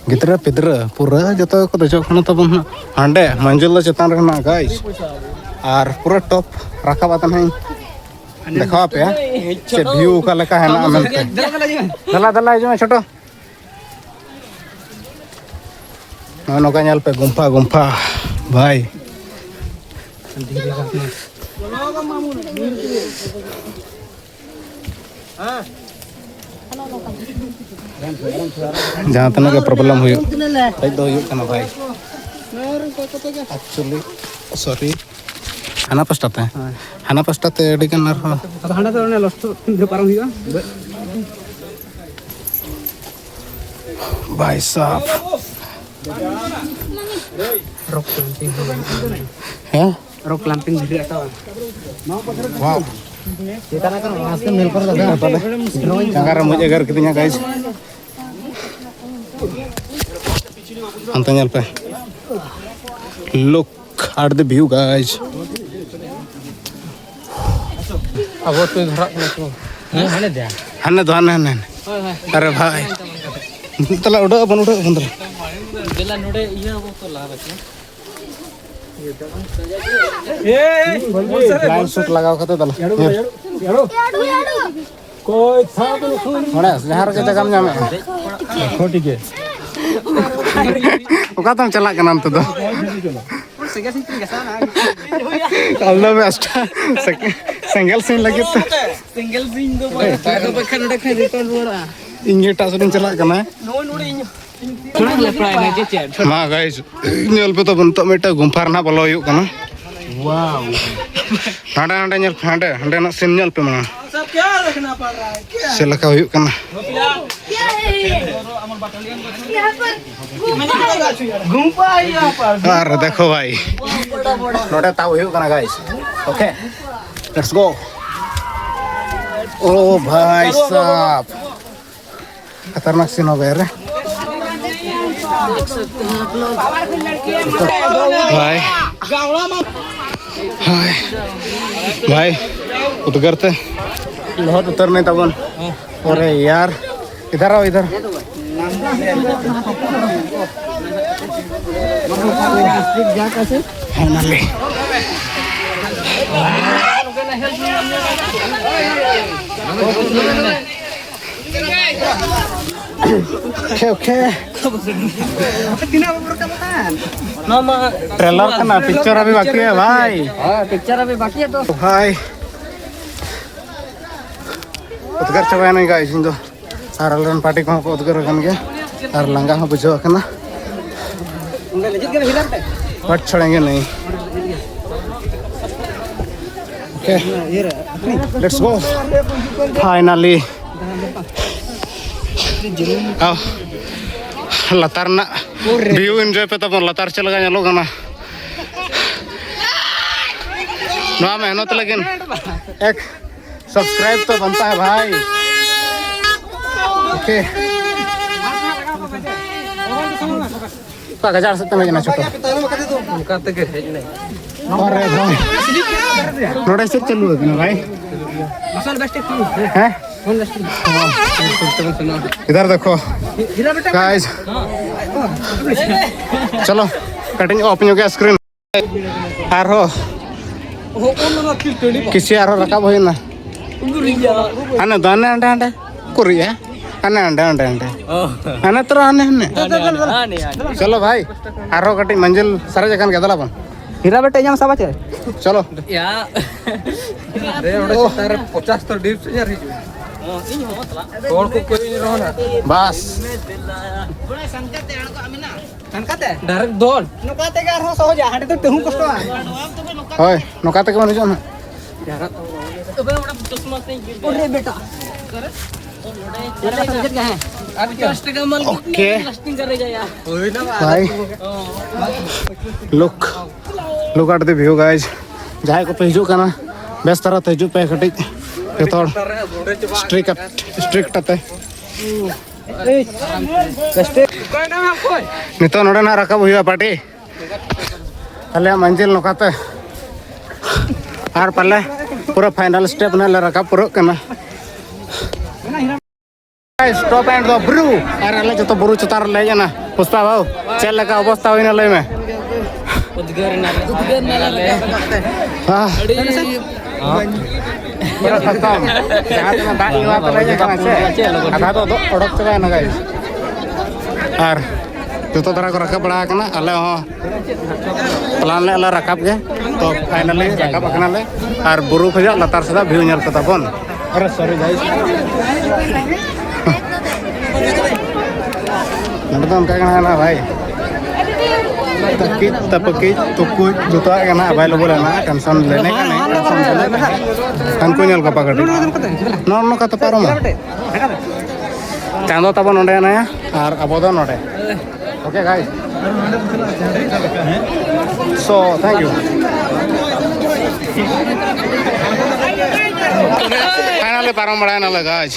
ᱜᱤᱫᱽᱨᱟᱹ ᱯᱤᱫᱽᱨᱟᱹ ᱯᱩᱨᱟᱹ ᱡᱚᱛᱚ ᱜᱮᱠᱚ ᱫᱮᱡᱚᱜ ᱠᱟᱱᱟ ᱛᱟᱵᱚᱱ ᱦᱟᱸᱜ᱾ ᱦᱟᱸᱰᱮ ᱢᱚᱧᱡᱩᱞ ᱫᱚ ᱪᱮᱛᱟᱱ ᱨᱮ ᱢᱮᱱᱟᱜᱼᱟ, ᱜᱟᱭᱥ᱾ ᱟᱨ ᱯᱩᱨᱟᱹ ᱴᱚᱯ ᱨᱟᱠᱟᱵ ᱟᱛᱮ ᱱᱟᱦᱟᱜ ᱤᱧ ᱫᱮᱠᱷᱟᱣ ᱟᱯᱮᱭᱟ ᱪᱮᱫ ᱵᱷᱤᱭᱩ ᱚᱠᱟ ᱞᱮᱠᱟ ᱦᱮᱱᱟᱜᱼᱟ ᱢᱮᱱᱛᱮ᱾ ᱫᱮᱞᱟ, ᱫᱮᱞᱟ, ᱦᱤᱡᱩᱜ ᱢᱮ, ᱪᱷᱳᱴᱳ᱾ ᱱᱚᱜᱼᱚᱭ ᱱᱚᱝᱠᱟ ᱧᱮᱞ ᱯᱮ, ᱜᱩᱢᱯᱷᱟ, ᱜᱩᱢᱯᱷᱟ, ᱵᱷᱟᱭ᱾ ᱡᱟᱦᱟᱸ ᱛᱤᱱᱟᱹᱜ ᱜᱮ ᱯᱨᱚᱵᱞᱮᱢ ᱦᱩᱭᱩᱜ, ᱦᱮᱡ ᱫᱚ ᱦᱩᱭᱩᱜ ᱠᱟᱱᱟ ᱵᱷᱟᱭ᱾ Actually, sorry, ᱦᱟᱱᱟ ᱯᱟᱥᱴᱟ ᱛᱮ, ᱦᱳᱭ᱾ ᱦᱟᱱᱟ ᱯᱟᱥᱴᱟ ᱛᱮ ᱟᱹᱰᱤ ᱜᱟᱱ ᱟᱨᱦᱚᱸ᱾ ᱟᱫᱚ ᱦᱟᱸᱰᱮ ᱫᱚ ᱚᱱᱮ ᱞᱚᱥᱴ ᱯᱟᱨᱚᱢ ᱦᱩᱭᱩᱜᱼᱟ᱾ ᱵᱷᱟᱭ ᱥᱟᱵ᱾ ᱨᱚᱠ ᱠᱞᱟᱢᱯᱤᱝ ᱦᱚᱸ ᱜᱟᱱᱚᱜᱼᱟ᱾ ᱦᱮᱸ? ᱨᱚᱠ ᱠᱞᱟᱢᱯᱤᱝ ᱫᱷᱤᱨᱤ ᱟᱴᱟᱣᱟ᱾ ᱵᱟᱝ᱾ ᱪᱮᱛᱟᱱ ᱨᱮ ᱠᱟᱱᱟ, ᱟᱥᱛᱮ ᱢᱮᱞ ᱠᱚᱨᱮ ᱫᱟᱫᱟ᱾ ᱡᱟᱸᱜᱟ ᱨᱮ ᱢᱩᱡ ᱮᱜᱮᱨ ᱠᱤᱫᱤᱧᱟ, ᱜᱟᱭᱥ᱾ ᱦᱟᱱᱛᱮ ᱧᱮᱞ ᱯᱮ᱾ Look at the view, guys. ᱟᱵᱚ ᱛᱚ ᱫᱷᱚᱨᱟᱜ ᱠᱟᱱᱟ ᱠᱚ᱾ ᱦᱮᱸ, ᱦᱟᱱᱮ ᱫᱮᱭᱟ᱾ ᱦᱟᱱᱮ ᱫᱚ, ᱦᱟᱱᱮ, ᱦᱟᱱᱮ, ᱦᱟᱱᱮ᱾ ᱦᱳᱭ, ᱦᱳᱭ᱾ ᱟᱨᱮ ᱵᱷᱟᱭ᱾ ᱛᱟᱦᱞᱮ ᱩᱰᱟᱹᱜ ᱟᱵᱚᱱ, ᱩᱰᱟᱹᱜ ᱟᱵᱚᱱ ᱛᱟᱦᱞᱮ᱾ ᱫᱮᱞᱟ, ᱱᱚᱰᱮ ᱤᱭᱟᱹ ᱟᱵᱚ ᱛᱚ ᱞᱟᱦᱟ ᱨᱮ᱾ ᱞᱟᱭᱤᱱ ᱥᱩᱴ ᱞᱟᱜᱟᱣ ᱠᱟᱛᱮ ᱫᱮᱞᱟ᱾ ᱧᱮᱞ᱾ ᱚᱠᱚᱭ ᱥᱟᱵ ᱞᱮᱠᱷᱟᱱ ᱚᱱᱮ ᱡᱟᱦᱟᱸ ᱨᱮᱜᱮ ᱡᱟᱭᱜᱟᱢ ᱧᱟᱢᱮᱫᱼᱟ᱾ ᱦᱚᱸ, ᱴᱷᱤᱠ ᱜᱮᱭᱟ᱾ ᱚᱠᱟ ᱛᱮᱢ ᱪᱟᱞᱟᱜ ᱠᱟᱱᱟ ᱚᱱᱛᱮ ᱫᱚ? ᱟᱞᱚ ᱵᱮᱥᱴᱟ᱾ ᱥᱮ-, ᱥᱮᱸᱜᱮᱞ ᱥᱤᱧ ᱞᱟᱹᱜᱤᱫ ᱛᱮ᱾ ᱥᱮᱸᱜᱮᱞ ᱥᱤᱧ ᱫᱚ ᱵᱟᱝ᱾ ᱵᱟᱠᱷᱟᱱ ᱱᱚᱰᱮ ᱠᱷᱚᱱ ᱨᱤᱴᱟᱨᱱ ᱨᱩᱣᱟᱹᱲᱚᱜᱼᱟ᱾ ᱤᱧ ᱜᱮ ᱮᱴᱟᱜ ᱥᱮᱫ ᱤᱧ ᱪᱟᱞᱟᱜ ᱠᱟᱱᱟ᱾ ᱱᱚᱜᱼᱚᱭ ᱱᱚᱰᱮ ᱤᱧ᱾ ᱢᱟ ᱜᱟᱭᱥ, ᱧᱮᱞ ᱯᱮ ᱛᱟᱵᱚᱱ, ᱱᱤᱛᱚᱜ ᱢᱤᱫᱴᱟᱝ ᱜᱩᱢᱯᱷᱟ ᱨᱮ ᱱᱟᱦᱟᱜ ᱵᱚᱞᱚ ᱦᱩᱭᱩᱜ ᱠᱟᱱᱟ᱾ ᱦᱟᱸᱰᱮ, ᱦᱟᱸᱰᱮ ᱧᱮᱞ ᱯᱮ, ᱦᱟᱸᱰᱮ, ᱦᱟᱸᱰᱮᱱᱟᱜ ᱥᱤᱱ ᱧᱮᱞ ᱯᱮ ᱢᱟ᱾ ᱪᱮᱫ ᱞᱮᱠᱟ ᱦᱩᱭᱩᱜ ᱠᱟᱱᱟ? ᱟᱨ ᱫᱮᱠᱷᱚ ᱵᱷᱟᱭ, ᱱᱚᱰᱮ ᱛᱟᱣ ᱦᱩᱭᱩᱜ ᱠᱟᱱᱟ ᱜᱟᱭᱥ᱾ ᱳᱠᱮ, ᱞᱮᱴᱥ ᱜᱳ᱾ ᱳ ᱵᱷᱟᱭ ᱥᱟᱵ, ᱠᱷᱟᱛᱟᱨᱱᱟᱠ ᱥᱤᱱ ᱦᱳ ᱜᱟᱭᱟ ᱨᱮ᱾ ᱵᱷᱟᱭ, ᱦᱟᱭ ᱵᱷᱟᱭ, ᱩᱫᱽᱜᱟᱹᱨ ᱛᱮ ᱞᱚᱦᱚᱫ ᱩᱛᱟᱹᱨ ᱱᱟᱭ ᱛᱟᱵᱚᱱ᱾ ᱚᱨᱮ ᱭᱟᱨ, ᱤᱫᱷᱟᱨ ᱟᱣ, ᱤᱫᱷᱟᱨ᱾ ᱯᱷᱟᱭᱱᱟᱞᱤ᱾ Okay, okay. ᱱᱚᱣᱟ ᱢᱟ ᱴᱨᱮᱞᱟᱨ ᱠᱟᱱᱟ, ᱯᱤᱠᱪᱟᱨ ᱟᱵᱷᱤ ᱵᱟᱠᱤ ᱦᱟᱭ ᱵᱷᱟᱭ᱾ ᱦᱮᱸ, ᱯᱤᱠᱪᱟᱨ ᱟᱵᱷᱤ ᱵᱟᱠᱤ ᱦᱟᱭ ᱛᱚ᱾ ᱵᱷᱟᱭ, ᱩᱫᱽᱜᱟᱹᱨ ᱪᱟᱵᱟᱭᱮᱱᱟᱹᱧ ᱜᱟᱭᱥ ᱤᱧ ᱫᱚ᱾ ᱟᱨ ᱟᱞᱮᱨᱮᱱ ᱯᱟᱨᱴᱤ ᱠᱚᱦᱚᱸ ᱠᱚ ᱩᱫᱽᱜᱟᱹᱨ ᱟᱠᱟᱱ ᱜᱮᱭᱟ ᱟᱨ ᱞᱟᱸᱜᱟ ᱦᱚᱸ ᱵᱩᱡᱷᱟᱹᱣ ᱟᱠᱟᱱᱟ᱾ ᱵᱟᱴ ᱪᱷᱚᱲᱮᱸᱜᱮ ᱱᱟᱦᱤᱸ᱾ Okay, let's go. ᱯᱷᱟᱭᱱᱟᱞᱤ᱾ ᱟᱣ, ᱞᱟᱛᱟᱨ ᱨᱮᱱᱟᱜ ᱵᱷᱤᱭᱩ ᱮᱱᱡᱚᱭ ᱯᱮ ᱛᱟᱵᱚᱱ, ᱞᱟᱛᱟᱨ ᱪᱮᱫ ᱞᱮᱠᱟ ᱧᱮᱞᱚᱜ ᱠᱟᱱᱟ᱾ ᱱᱚᱣᱟ ᱢᱮᱦᱱᱚᱛ ᱞᱟᱹᱜᱤᱫ ᱮᱠ ᱥᱟᱵᱥᱠᱨᱟᱭᱤᱵ ᱛᱚ ᱵᱟᱱᱛᱟ ᱦᱟᱭ ᱵᱷᱟᱭ᱾ ᱳᱠᱮ᱾ ᱚᱠᱟ ᱜᱟᱡᱟᱲ ᱥᱮᱫ ᱛᱮᱢ ᱦᱮᱡ ᱮᱱᱟ ᱪᱷᱳᱴᱳ? ᱚᱱᱠᱟ ᱛᱮᱜᱮ ᱦᱮᱡ ᱮᱱᱟᱹᱧ᱾ ᱟᱨᱮ ᱵᱷᱟᱭ, ᱱᱚᱰᱮ ᱪᱮᱫ ᱪᱟᱹᱞᱩ ᱟᱠᱟᱱᱟ ᱵᱷᱟᱭ? ᱦᱮᱸ? ᱤᱫᱷᱟᱨ ᱫᱮᱠᱷᱳ ᱜᱟᱭᱥ, ᱪᱚᱞᱚ ᱠᱟᱹᱴᱤᱡ ᱚᱯᱷ ᱧᱚᱜ ᱜᱮᱭᱟ ᱥᱠᱨᱤᱱ᱾ ᱟᱨᱦᱚᱸ ᱠᱤᱥᱤ ᱟᱨᱦᱚᱸ ᱨᱟᱠᱟᱵ ᱦᱩᱭᱱᱟ᱾ ᱦᱟᱱᱮ ᱫᱚ ᱦᱟᱱᱮ ᱦᱟᱸᱰᱮ ᱦᱟᱸᱰᱮ ᱠᱚ ᱨᱤᱜᱼᱟ᱾ ᱦᱟᱱᱮ ᱦᱟᱸᱰᱮ ᱦᱟᱸᱰᱮ ᱦᱟᱸᱰᱮ᱾ ᱦᱟᱱᱮ ᱛᱚᱨᱟ ᱦᱟᱱᱮ ᱦᱟᱱᱮ᱾ ᱪᱚᱞᱚ ᱵᱷᱟᱭ, ᱟᱨᱦᱚᱸ ᱠᱟᱹᱴᱤᱡ ᱢᱟᱹᱡᱤᱞ ᱥᱟᱨᱮᱡ ᱟᱠᱟᱱ ᱜᱮᱭᱟ, ᱫᱮᱞᱟ ᱵᱚᱱ᱾ ᱦᱤᱨᱟ ᱵᱮᱴᱟ ᱧᱟᱢ ᱥᱟᱵᱟ ᱪᱮ? ᱪᱚᱞᱚ᱾ ᱭᱟ᱾ ᱚᱸᱰᱮ ᱪᱮᱛᱟᱱ ᱨᱮ ᱯᱚᱪᱟᱥ ᱛᱚ ᱰᱤᱯ ᱥᱮ ᱧᱮᱞ ᱦᱤᱡᱩᱜᱼᱟ᱾ ᱦᱚᱲ ᱠᱚ ᱠᱚᱭᱚᱜ ᱨᱮᱦᱚᱸ ᱱᱟ᱾ ᱵᱟᱥ᱾ ᱰᱟᱭᱨᱮᱠᱴ ᱫᱚᱱ᱾ ᱱᱚᱝᱠᱟ ᱛᱮᱜᱮ ᱟᱨᱦᱚᱸ ᱥᱚᱦᱚᱡᱟ, ᱦᱟᱸᱰᱮ ᱫᱚ ᱛᱟᱹᱦᱩ ᱠᱚᱥᱴᱚᱜᱼᱟ᱾ ᱦᱳᱭ, ᱱᱚᱝᱠᱟ ᱛᱮᱜᱮ ᱵᱚᱱ ᱦᱤᱡᱩᱜᱼᱟ ᱱᱟᱦᱟᱜ᱾ ᱚᱨᱮ ᱵᱮᱴᱟ᱾ ᱟᱨ ᱯᱚᱪᱟᱥ ᱴᱟᱠᱟ ᱢᱟᱞ ᱠᱤᱛᱱᱟ ᱞᱟᱥᱴᱤᱝ ᱠᱟᱨᱮᱜᱟ ᱭᱟᱨ? ᱵᱷᱟᱭ, look, look at the view, guys. ᱡᱟᱦᱟᱸᱭ ᱠᱚᱯᱮ ᱦᱤᱡᱩᱜ ᱠᱟᱱᱟ, ᱵᱮᱥ ᱫᱷᱟᱨᱟ ᱛᱮ ᱦᱤᱡᱩᱜ ᱯᱮ, ᱠᱟᱹᱴᱤᱡ ᱡᱚᱛᱚ ᱦᱚᱲ ᱥᱴᱨᱤᱠ ᱟᱛᱮ, ᱥᱴᱨᱤᱠᱴ ᱟᱛᱮ᱾ ᱱᱤᱛᱚᱜ ᱱᱚᱰᱮ ᱱᱟᱜ ᱨᱟᱠᱟᱵ ᱦᱩᱭᱩᱜᱼᱟ ᱯᱟᱨᱴᱤ᱾ ᱟᱞᱮᱭᱟᱜ ᱢᱟᱹᱡᱤᱞ ᱱᱚᱝᱠᱟᱛᱮ᱾ ᱟᱨ ᱯᱟᱞᱮ ᱯᱩᱨᱟᱹ final step ᱱᱟᱜ ᱞᱮ ᱨᱟᱠᱟᱵ ᱯᱩᱨᱟᱹᱜ ᱠᱟᱱᱟ᱾ Stop and the bro. ᱟᱨ ᱟᱞᱮ ᱡᱚᱛᱚ ᱵᱩᱨᱩ ᱪᱮᱛᱟᱱ ᱨᱮᱞᱮ ᱦᱮᱡ ᱮᱱᱟ᱾ ᱯᱩᱥᱯᱟ ᱵᱟᱹᱵᱩ, ᱪᱮᱫ ᱞᱮᱠᱟ ᱚᱵᱚᱥᱛᱟ ᱦᱩᱭᱱᱟ ᱞᱟᱹᱭ ᱢᱮ? ᱩᱫᱽᱜᱟᱹᱨ ᱮᱱᱟ᱾ ᱩᱫᱽᱜᱟᱹᱨ ᱮᱱᱟ ᱞᱮ᱾ ᱟᱦ᱾ ᱟᱹᱰᱤ ᱯᱩᱨᱟᱹ ᱠᱷᱟᱛᱚᱢ᱾ ᱡᱟᱦᱟᱸ ᱛᱤᱱᱟᱹᱜ ᱫᱟᱜ ᱧᱩ ᱠᱟᱛᱮ ᱞᱮ ᱦᱮᱡ ᱟᱠᱟᱱᱟ ᱥᱮ, ᱟᱫᱷᱟ ᱫᱚ ᱚᱰᱚᱠ ᱪᱟᱵᱟᱭᱮᱱᱟ, guys᱾ ᱟᱨ ᱡᱚᱛᱚ ᱫᱷᱟᱨᱟ ᱠᱚ ᱨᱟᱠᱟᱵ ᱵᱟᱲᱟ ᱟᱠᱟᱱᱟ, ᱟᱞᱮ ᱦᱚᱸ plan ᱞᱮ ᱟᱞᱮ ᱨᱟᱠᱟᱵ ᱜᱮ᱾ ᱛᱚ finally ᱨᱟᱠᱟᱵ ᱟᱠᱟᱱᱟᱞᱮ᱾ ᱟᱨ ᱵᱩᱨᱩ ᱠᱷᱚᱱᱟᱜ ᱞᱟᱛᱟᱨ ᱥᱮᱫᱟᱜ view ᱧᱮᱞ ᱠᱟᱛᱟ ᱵᱚᱱ᱾ ᱟᱨᱮ sorry, guys᱾ ᱱᱚᱰᱮ ᱫᱚ ᱚᱱᱠᱟ ᱜᱮ ᱢᱮᱱᱟᱜᱼᱟ ᱵᱷᱟᱭ᱾ ᱛᱟᱹᱠᱤᱡ ᱛᱟᱯᱟᱹᱠᱤᱡ ᱛᱩᱠᱩᱡ ᱡᱚᱛᱚᱣᱟᱜ ᱜᱮ ᱱᱟᱦᱟᱜ available ᱦᱮᱱᱟᱜᱼᱟ᱾ Tension ᱞᱮᱱᱮ ᱠᱟᱱᱮ, tension ᱞᱮᱱᱮ᱾ ᱦᱟᱱᱠᱩ ᱧᱮᱞ ᱠᱚᱯᱮ ᱠᱟᱹᱴᱤᱡ᱾ ᱱᱚᱜᱼᱚ ᱱᱚᱝᱠᱟ ᱛᱮ ᱯᱟᱨᱚᱢᱟ᱾ ᱪᱟᱸᱫᱚ ᱛᱟᱵᱚᱱ ᱚᱸᱰᱮ ᱦᱮᱱᱟᱭᱟ ᱟᱨ ᱟᱵᱚ ᱫᱚ ᱱᱚᱰᱮ᱾ Okay, guys. So, thank you. Finally ᱯᱟᱨᱚᱢ ᱵᱟᱲᱟᱭᱱᱟᱞᱮ, guys.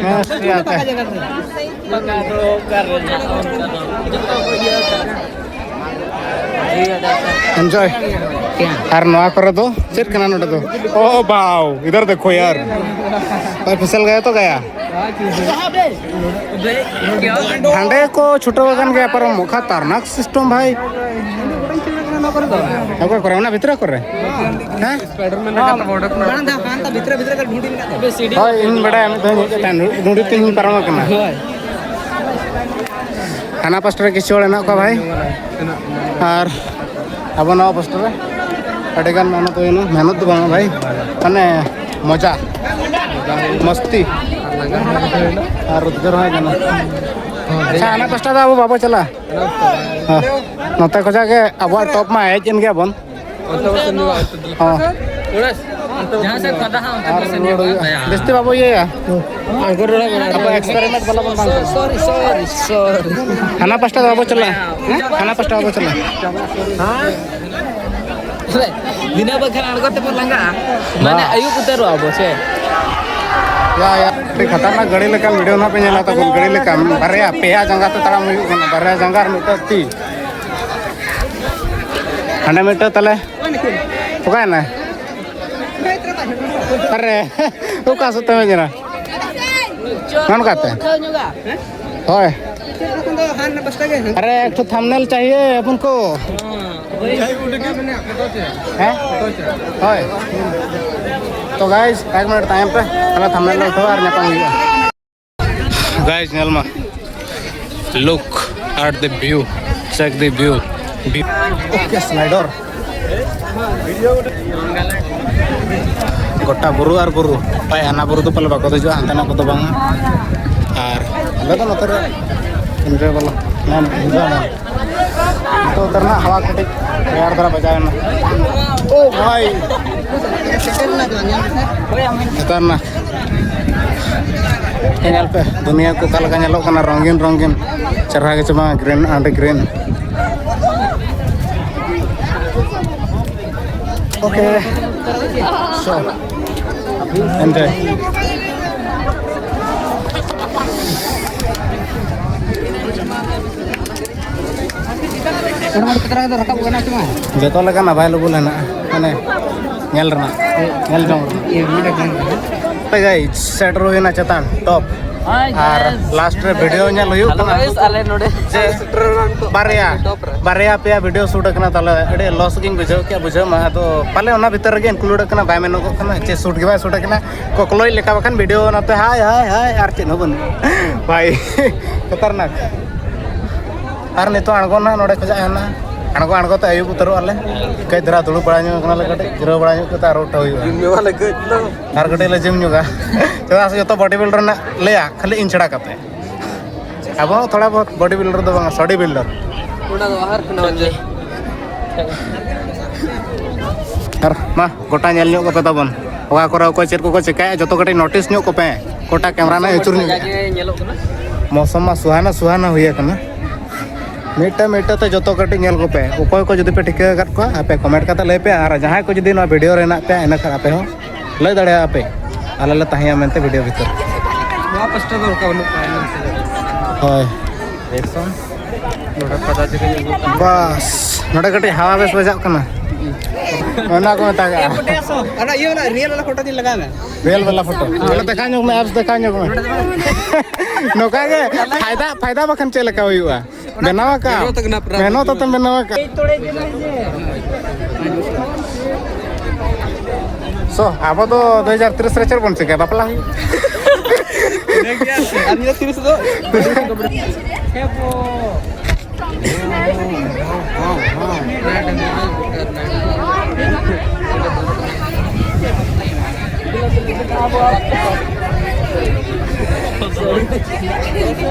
ᱦᱮᱸ, ᱥᱮ ᱟᱛᱮ᱾ ᱵᱟᱠᱟ ᱫᱚ ᱚᱠᱟ ᱨᱮ ᱢᱮᱱᱟᱜᱼᱟ, ᱚᱱᱠᱟ ᱫᱚ᱾ ᱡᱚᱛᱚ ᱠᱚ ᱤᱭᱟᱹ ᱟᱠᱟᱫ᱾ ᱮᱱᱡᱚᱭ᱾ ᱟᱨ ᱱᱚᱣᱟ ᱠᱚᱨᱮ ᱫᱚ ᱪᱮᱫ ᱠᱟᱱᱟ ᱱᱚᱰᱮ ᱫᱚ? ᱳ ᱵᱟᱣ, ᱤᱫᱷᱟᱨ ᱫᱮᱠᱷᱳ ᱭᱟᱨ᱾ ᱵᱷᱟᱭ, ᱯᱷᱤᱥᱟᱞ ᱜᱟᱭᱟ ᱛᱚ ᱜᱟᱭᱟ᱾ ᱦᱟᱸᱰᱮ ᱠᱚ ᱪᱷᱩᱴᱟᱹᱣ ᱟᱠᱟᱱ ᱜᱮᱭᱟ ᱯᱟᱨᱚᱢᱚᱜ, ᱠᱷᱟᱛᱟᱨᱱᱟᱠ ᱥᱤᱥᱴᱮᱢ ᱵᱷᱟᱭ᱾ ᱚᱠᱟ ᱠᱚᱨᱮ? ᱚᱱᱟ ᱵᱷᱤᱛᱨᱤ ᱠᱚᱨᱮ? ᱦᱮᱸ? ᱵᱟᱝ ᱫᱟ, ᱦᱟᱱᱛᱮ ᱵᱷᱤᱛᱨᱤ ᱵᱷᱤᱛᱨᱤ ᱨᱮ ᱰᱷᱩᱸᱰᱤ ᱢᱮᱱᱟᱜ ᱛᱟᱯᱮᱭᱟ, ᱥᱤᱰᱤ᱾ ᱦᱳᱭ, ᱤᱧ ᱵᱟᱰᱟᱭᱟ, ᱢᱤᱫ ᱫᱷᱟᱣ ᱤᱧ ᱦᱮᱡ ᱠᱟᱱ ᱰᱷᱩᱸᱰᱤ ᱛᱮᱧ ᱯᱟᱨᱚᱢ ᱟᱠᱟᱱᱟ᱾ ᱦᱳᱭ᱾ ᱦᱟᱱᱟ ᱯᱟᱥᱴᱟ ᱨᱮ ᱠᱤᱪᱷᱩ ᱦᱚᱲ ᱦᱮᱱᱟᱜ ᱠᱚᱣᱟ ᱵᱷᱟᱭ, ᱟᱨ ᱟᱵᱚ ᱱᱚᱣᱟ ᱯᱟᱥᱴᱟ ᱨᱮ ᱟᱹᱰᱤ ᱜᱟᱱ ᱢᱮᱦᱱᱚᱛ ᱦᱩᱭᱱᱟ᱾ ᱢᱮᱦᱱᱚᱛ ᱫᱚ ᱵᱟᱝ ᱵᱷᱟᱭ, ᱢᱟᱱᱮ ᱢᱚᱡᱟ, ᱢᱚᱥᱛᱤ ᱟᱨ ᱩᱫᱽᱜᱟᱹᱨ ᱦᱚᱸ ᱠᱟᱱᱟ᱾ ᱟᱪᱪᱷᱟ, ᱦᱟᱱᱟ ᱯᱟᱥᱴᱟ ᱫᱚ ᱟᱵᱚ ᱵᱟᱵᱚ ᱪᱟᱞᱟᱜᱼᱟ᱾ ᱦᱮᱸ, ᱱᱚᱛᱮ ᱠᱷᱚᱡᱟᱜ ᱜᱮ ᱟᱵᱚᱣᱟᱜ ᱴᱚᱯ ᱢᱟ ᱦᱮᱡ ᱮᱱ ᱜᱮᱭᱟ ᱵᱚᱱ᱾ ᱦᱚᱸ᱾ ᱡᱟᱦᱟᱸ ᱥᱮᱫ ᱠᱷᱚᱫᱟ ᱦᱟᱸᱜ ᱚᱱᱛᱮ ᱟᱨ ᱠᱚ ᱥᱮᱱ ᱨᱩᱣᱟᱹᱲ ᱦᱩᱭᱩᱜᱼᱟ᱾ ᱦᱩᱭᱩᱜᱼᱟ᱾ ᱡᱟᱹᱥᱛᱤ ᱵᱟᱵᱚ ᱤᱭᱟᱹᱭᱟ᱾ ᱟᱵᱚ experiment ᱵᱟᱞᱟ ᱵᱚᱱ ᱵᱟᱝ ᱠᱟᱱᱟ᱾ Sorry, sorry, sorry. ᱦᱟᱱᱟ ᱯᱟᱥᱴᱟ ᱫᱚ ᱵᱟᱵᱚ ᱪᱟᱞᱟᱜᱼᱟ᱾ ᱦᱮᱸ? ᱦᱟᱱᱟ ᱯᱟᱥᱴᱟ ᱵᱟᱵᱚ ᱪᱟᱞᱟᱜᱼᱟ᱾ ᱵᱤᱱᱟᱹ ᱵᱟᱠᱷᱟᱱ ᱟᱬᱜᱚ ᱛᱮᱵᱚᱱ ᱞᱟᱸᱜᱟᱜᱼᱟ᱾ ᱢᱟᱱᱮ ᱵᱟᱝ᱾ ᱟᱹᱭᱩᱵ ᱩᱛᱟᱹᱨᱚᱜᱼᱟ ᱵᱚ ᱥᱮ᱾ ᱭᱟ, ᱭᱟ, ᱟᱹᱰᱤ ᱠᱷᱟᱛᱟᱨᱱᱟᱠ ᱜᱟᱹᱰᱤ ᱞᱮᱠᱟᱱ video ᱱᱟᱦᱟᱜ ᱯᱮ ᱧᱮᱞᱟ, ᱛᱟᱵᱚᱱ ᱜᱟᱹᱰᱤ ᱞᱮᱠᱟᱱ ᱵᱟᱨᱭᱟ ᱯᱮᱭᱟ ᱡᱟᱸᱜᱟ ᱛᱮ ᱛᱟᱲᱟᱢ ᱦᱩᱭᱩᱜ ᱠᱟᱱᱟ, ᱵᱟᱨᱭᱟ ᱡᱟᱸᱜᱟ ᱟᱨ ᱢᱤᱫᱴᱟᱝ ᱛᱤ᱾ ᱦᱟᱸᱰᱮ ᱢᱤᱫᱴᱟᱝ ᱛᱟᱞᱮ᱾ ᱚᱠᱟᱭᱮᱱᱟᱭ? ᱟᱨᱮ, ᱚᱠᱟ ᱥᱮᱫ ᱛᱮᱢ ᱦᱮᱡ ᱮᱱᱟ? ᱱᱚᱝᱠᱟᱛᱮ? ᱦᱳᱭ᱾ ᱟᱨᱮ, ᱮᱠᱴᱩ thumbnail ᱪᱟᱦᱤᱭᱮ ᱟᱯᱚᱱ ᱠᱚ᱾ ᱦᱮᱸ? ᱦᱳᱭ᱾ ᱛᱚ guys, ᱮᱠ ᱢᱤᱱᱤᱴ ᱛᱟᱭᱚᱢ ᱯᱮ, ᱛᱟᱦᱞᱮ thumbnail ᱞᱮ ᱩᱴᱷᱟᱹᱣᱟ ᱟᱨ ᱧᱟᱯᱟᱢ ᱦᱩᱭᱩᱜᱼᱟ᱾ Guys, ᱧᱮᱞ ᱢᱟ, look at the view, check the view. Okay, slider. ᱜᱚᱴᱟ ᱵᱩᱨᱩ ᱟᱨ ᱵᱩᱨᱩ᱾ ᱯᱟᱭ ᱦᱟᱱᱟ ᱵᱩᱨᱩ ᱫᱚ ᱯᱟᱞᱮ ᱵᱟᱠᱚ ᱫᱮᱡᱚᱜᱼᱟ, ᱦᱟᱱᱛᱮ ᱱᱟᱜ ᱠᱚᱫᱚ ᱵᱟᱝᱟ᱾ ᱟᱨ ᱟᱞᱮ ᱫᱚ ᱱᱚᱛᱮ ᱨᱮ enjoy ᱵᱟᱞᱟ, ᱢᱟᱱᱮ enjoy ᱢᱟ᱾ ᱱᱤᱛᱚᱜ ᱩᱛᱟᱹᱨ ᱨᱮᱱᱟᱜ ᱦᱟᱣᱟ ᱠᱟᱹᱴᱤᱡ ᱨᱮᱭᱟᱲ ᱫᱷᱟᱨᱟ ᱵᱟᱡᱟᱣ ᱮᱱᱟ᱾ ᱳ ᱵᱷᱟᱭ, ᱠᱷᱟᱛᱟᱨᱱᱟᱠ᱾ ᱧᱮᱞ ᱯᱮ, ᱫᱩᱱᱤᱭᱟᱹ ᱠᱚ ᱚᱠᱟ ᱞᱮᱠᱟ ᱧᱮᱞᱚᱜ ᱠᱟᱱᱟ, ᱨᱚᱝᱜᱤᱱ ᱨᱚᱝᱜᱤᱱ, ᱪᱮᱦᱨᱟ ᱜᱮ ᱪᱮ ᱵᱟᱝ, green and green᱾ Okay, so enjoy. ᱚᱱᱟ ᱠᱟᱛᱮ ᱫᱚ ᱨᱟᱠᱟᱵ ᱠᱟᱱᱟ ᱥᱮ ᱵᱟᱝ? ᱡᱚᱛᱚ ᱞᱮᱠᱟᱱ ᱮᱵᱮᱞᱮᱵᱚᱞ ᱦᱮᱱᱟᱜᱼᱟ, ᱢᱟᱱᱮ ᱧᱮᱞ ᱨᱮᱱᱟᱜ, ᱧᱮᱞ ᱡᱚᱝ ᱨᱮᱱᱟᱜ᱾ ᱤᱭᱟᱹ, ᱢᱤᱫᱴᱟᱝ ᱧᱮᱞ ᱨᱮᱱᱟᱜ᱾ ᱦᱟᱯᱮ ᱜᱟᱭᱥ, ᱥᱮᱴᱮᱨ ᱦᱩᱭᱱᱟ ᱪᱮᱛᱟᱱ ᱴᱚᱯ᱾ ᱟᱨ ᱞᱟᱥᱴ ᱨᱮ ᱵᱷᱤᱰᱤᱭᱳ ᱧᱮᱞ ᱦᱩᱭᱩᱜ ᱠᱟᱱᱟ᱾ ᱟᱞᱮ ᱱᱚᱰᱮ ᱡᱮ ᱵᱟᱨᱭᱟ, ᱵᱟᱨᱭᱟ ᱯᱮᱭᱟ ᱵᱷᱤᱰᱤᱭᱳ ᱥᱩᱴ ᱟᱠᱟᱱᱟ, ᱛᱟᱦᱞᱮ ᱟᱹᱰᱤ ᱞᱚᱥ ᱜᱤᱧ ᱵᱩᱡᱷᱟᱹᱣ ᱠᱮᱫᱼᱟ, ᱵᱩᱡᱷᱟᱹᱣ ᱢᱟ᱾ ᱟᱫᱚ ᱯᱟᱞᱮ ᱚᱱᱟ ᱵᱷᱤᱛᱟᱹᱨ ᱨᱮᱜᱮ ᱤᱱᱠᱞᱩᱰ ᱟᱠᱟᱱᱟ, ᱵᱟᱭ ᱢᱮᱱᱚᱜᱚᱜ ᱠᱟᱱᱟ ᱪᱮᱫ ᱥᱩᱴ ᱜᱮ ᱵᱟᱭ ᱥᱩᱴ ᱟᱠᱟᱱᱟ᱾ ᱠᱚᱠᱞᱚᱡ ᱞᱮᱠᱟ, ᱵᱟᱠᱷᱟᱱ ᱵᱷᱤᱰᱤᱭᱳ ᱱᱚᱛᱮ ᱦᱟᱭ ᱦᱟᱭ ᱦᱟᱭ ᱟᱨ ᱪᱮᱫ ᱦᱚᱸ ᱵᱟᱹᱱᱩᱜᱼᱟ ᱵᱷᱟᱭ᱾ ᱠᱷᱟᱛᱟᱨᱱᱟᱠ᱾ ᱟᱨ ᱱᱤᱛᱚᱜ ᱟᱬᱜᱚᱱᱟ, ᱱᱚᱰᱮ ᱠᱷᱚᱱᱟᱜ ᱦᱮᱱᱟᱜᱼᱟ᱾ ᱟᱬᱜᱚ ᱟᱬᱜᱚ ᱛᱮ ᱟᱹᱭᱩᱵ ᱩᱛᱟᱹᱨᱚᱜ ᱟᱞᱮ᱾ ᱠᱟᱹᱡ ᱫᱷᱟᱨᱟ ᱫᱩᱲᱩᱵ ᱵᱟᱲᱟ ᱧᱚᱜ ᱠᱟᱱᱟᱞᱮ, ᱠᱟᱹᱴᱤᱡ ᱡᱤᱨᱟᱹᱣ ᱵᱟᱲᱟ ᱧᱚᱜ ᱠᱟᱛᱮ ᱟᱨᱚ ᱩᱴᱷᱟᱹᱣ ᱦᱩᱭᱩᱜᱼᱟ᱾ ᱟᱨ ᱠᱟᱹᱴᱤᱡ ᱞᱮ ᱡᱤᱢ ᱧᱚᱜᱟ᱾ ᱪᱮᱫᱟᱜ ᱥᱮ ᱡᱚᱛᱚ ᱵᱚᱰᱤ ᱵᱤᱞᱰᱟᱨ ᱨᱮᱱᱟᱜ ᱞᱟᱹᱭᱟ, ᱠᱷᱟᱹᱞᱤ ᱤᱧ ᱪᱷᱟᱲᱟ ᱠᱟᱛᱮ᱾ ᱟᱵᱚ ᱦᱚᱸ ᱛᱷᱚᱲᱟ ᱵᱚᱦᱩᱛ ᱵᱚᱰᱤ ᱵᱤᱞᱰᱟᱨ ᱫᱚ ᱵᱟᱝᱟ, ᱥᱚᱰᱤ ᱵᱤᱞᱰᱟᱨ᱾ ᱚᱱᱟ ᱫᱚ ᱟᱦᱟᱨ ᱠᱷᱚᱱᱟᱜ ᱚᱪᱚᱭ᱾ ᱟᱨ ᱢᱟ, ᱜᱚᱴᱟ ᱧᱮᱞ ᱧᱚᱜ ᱠᱚᱯᱮ ᱛᱟᱵᱚᱱ, ᱚᱠᱟ ᱠᱚᱨᱮ ᱚᱠᱚᱭ ᱪᱮᱫ ᱠᱚᱠᱚ ᱪᱮᱠᱟᱭᱟ, ᱡᱚᱛᱚ ᱠᱟᱹᱴᱤᱡ ᱱᱳᱴᱤᱥ ᱧᱚᱜ ᱠᱚᱯᱮ᱾ ᱜᱚᱴᱟ ᱠᱮᱢᱨᱟ ᱱᱟᱜ ᱟᱹᱪᱩᱨ ᱧᱚᱜ᱾ ᱡᱟᱜᱮ ᱧᱮᱞᱚᱜ ᱠᱟᱱᱟ᱾ ᱢᱳᱥᱚᱢ ᱢᱟ ᱥᱩᱦᱟᱱᱟ ᱥᱩᱦᱟᱱᱟ ᱦᱩᱭ ᱟᱠᱟᱱᱟ᱾ ᱢᱤᱫᱴᱟᱝ ᱢᱤᱫᱴᱟᱝ ᱛᱮ ᱡᱚᱛᱚ ᱠᱟᱹᱴᱤᱡ ᱧᱮᱞ ᱠᱚᱯᱮ᱾ ᱚᱠᱚᱭ ᱠᱚ ᱡᱩᱫᱤ ᱯᱮ ᱴᱷᱤᱠᱟᱹ ᱟᱠᱟᱫ ᱠᱚᱣᱟ, ᱟᱯᱮ ᱠᱚᱢᱮᱱᱴ ᱠᱟᱛᱮ ᱞᱟᱹᱭ ᱯᱮ᱾ ᱟᱨ ᱡᱟᱦᱟᱸᱭ ᱠᱚ ᱡᱩᱫᱤ ᱱᱚᱣᱟ ᱵᱷᱤᱰᱤᱭᱳ ᱨᱮ ᱦᱮᱱᱟᱜ ᱯᱮᱭᱟ, ᱤᱱᱟᱹ ᱠᱷᱟᱱ ᱟᱯᱮ ᱦᱚᱸ ᱞᱟᱹᱭ ᱫᱟᱲᱮᱭᱟᱜᱼᱟ ᱯᱮ, ᱟᱞᱮ ᱞᱮ ᱛᱟᱦᱮᱸᱭᱟ ᱢᱮᱱᱛᱮ ᱵᱷᱤᱰᱤᱭᱳ ᱵᱷᱤᱛᱤᱨ᱾ ᱱᱚᱣᱟ ᱯᱟᱥᱴᱟ ᱫᱚ ᱚᱱᱠᱟ ᱵᱟᱹᱱᱩᱜ ᱠᱚᱣᱟ᱾ ᱦᱳᱭ᱾ ᱮᱠᱥᱚᱱ᱾ ᱱᱚᱰᱮ ᱯᱟᱛᱟ ᱪᱮᱫ ᱠᱚ ᱧᱩᱛᱩᱢ? ᱵᱟᱥ, ᱱᱚᱰᱮ ᱠᱟᱹᱴᱤᱡ ᱦᱟᱣᱟ ᱵᱮᱥ ᱵᱟᱡᱟᱜ ᱠᱟᱱᱟ᱾ ᱚᱱᱟ ᱠᱚ ᱢᱮᱛᱟᱜᱟᱜᱼᱟ᱾ ᱚᱱᱟ ᱤᱭᱟᱹ ᱵᱟᱞᱟ, ᱨᱤᱭᱮᱞ ᱵᱟᱞᱟ ᱯᱷᱳᱴᱳ ᱫᱤᱱ ᱞᱟᱜᱟᱣ ᱢᱮ᱾ ᱨᱤᱭᱮᱞ ᱵᱟᱞᱟ ᱯᱷᱳᱴᱳ᱾ ᱚᱱᱟ ᱫᱮᱠᱷᱟᱣ ᱧᱚᱜ ᱢᱮ, ᱮᱯᱥ ᱫᱮᱠᱷᱟᱣ ᱧᱚᱜ ᱢᱮ᱾ ᱱᱚᱝᱠᱟ ᱜᱮ ᱯᱷᱟᱭᱫᱟ, ᱯᱷᱟᱭᱫᱟ ᱵᱟᱠᱷᱟᱱ ᱪᱮᱫ ᱞᱮᱠᱟ ᱦᱩᱭᱩᱜᱼᱟ? ᱵᱮᱱᱟᱣ ᱟᱠᱟᱫ᱾ ᱢᱮᱦᱱᱚᱛ ᱠᱟᱱᱟ ᱯᱨᱟᱭ᱾ ᱢᱮᱦᱱᱚᱛ ᱟᱛᱮᱢ ᱵᱮᱱᱟᱣ ᱟᱠᱟᱫ᱾ ᱥᱚ, ᱟᱵᱚ ᱫᱚ ᱫᱩ ᱦᱟᱡᱟᱨ ᱛᱤᱨᱤᱥ ᱨᱮ ᱪᱮᱫ ᱵᱚᱱ ᱪᱤᱠᱟᱹᱭᱟ? ᱵᱟᱯᱞᱟ ᱦᱩᱭᱩᱜᱼᱟ᱾ ᱟᱨ ᱱᱤᱭᱟᱹ ᱛᱤᱨᱤᱥ ᱫᱚ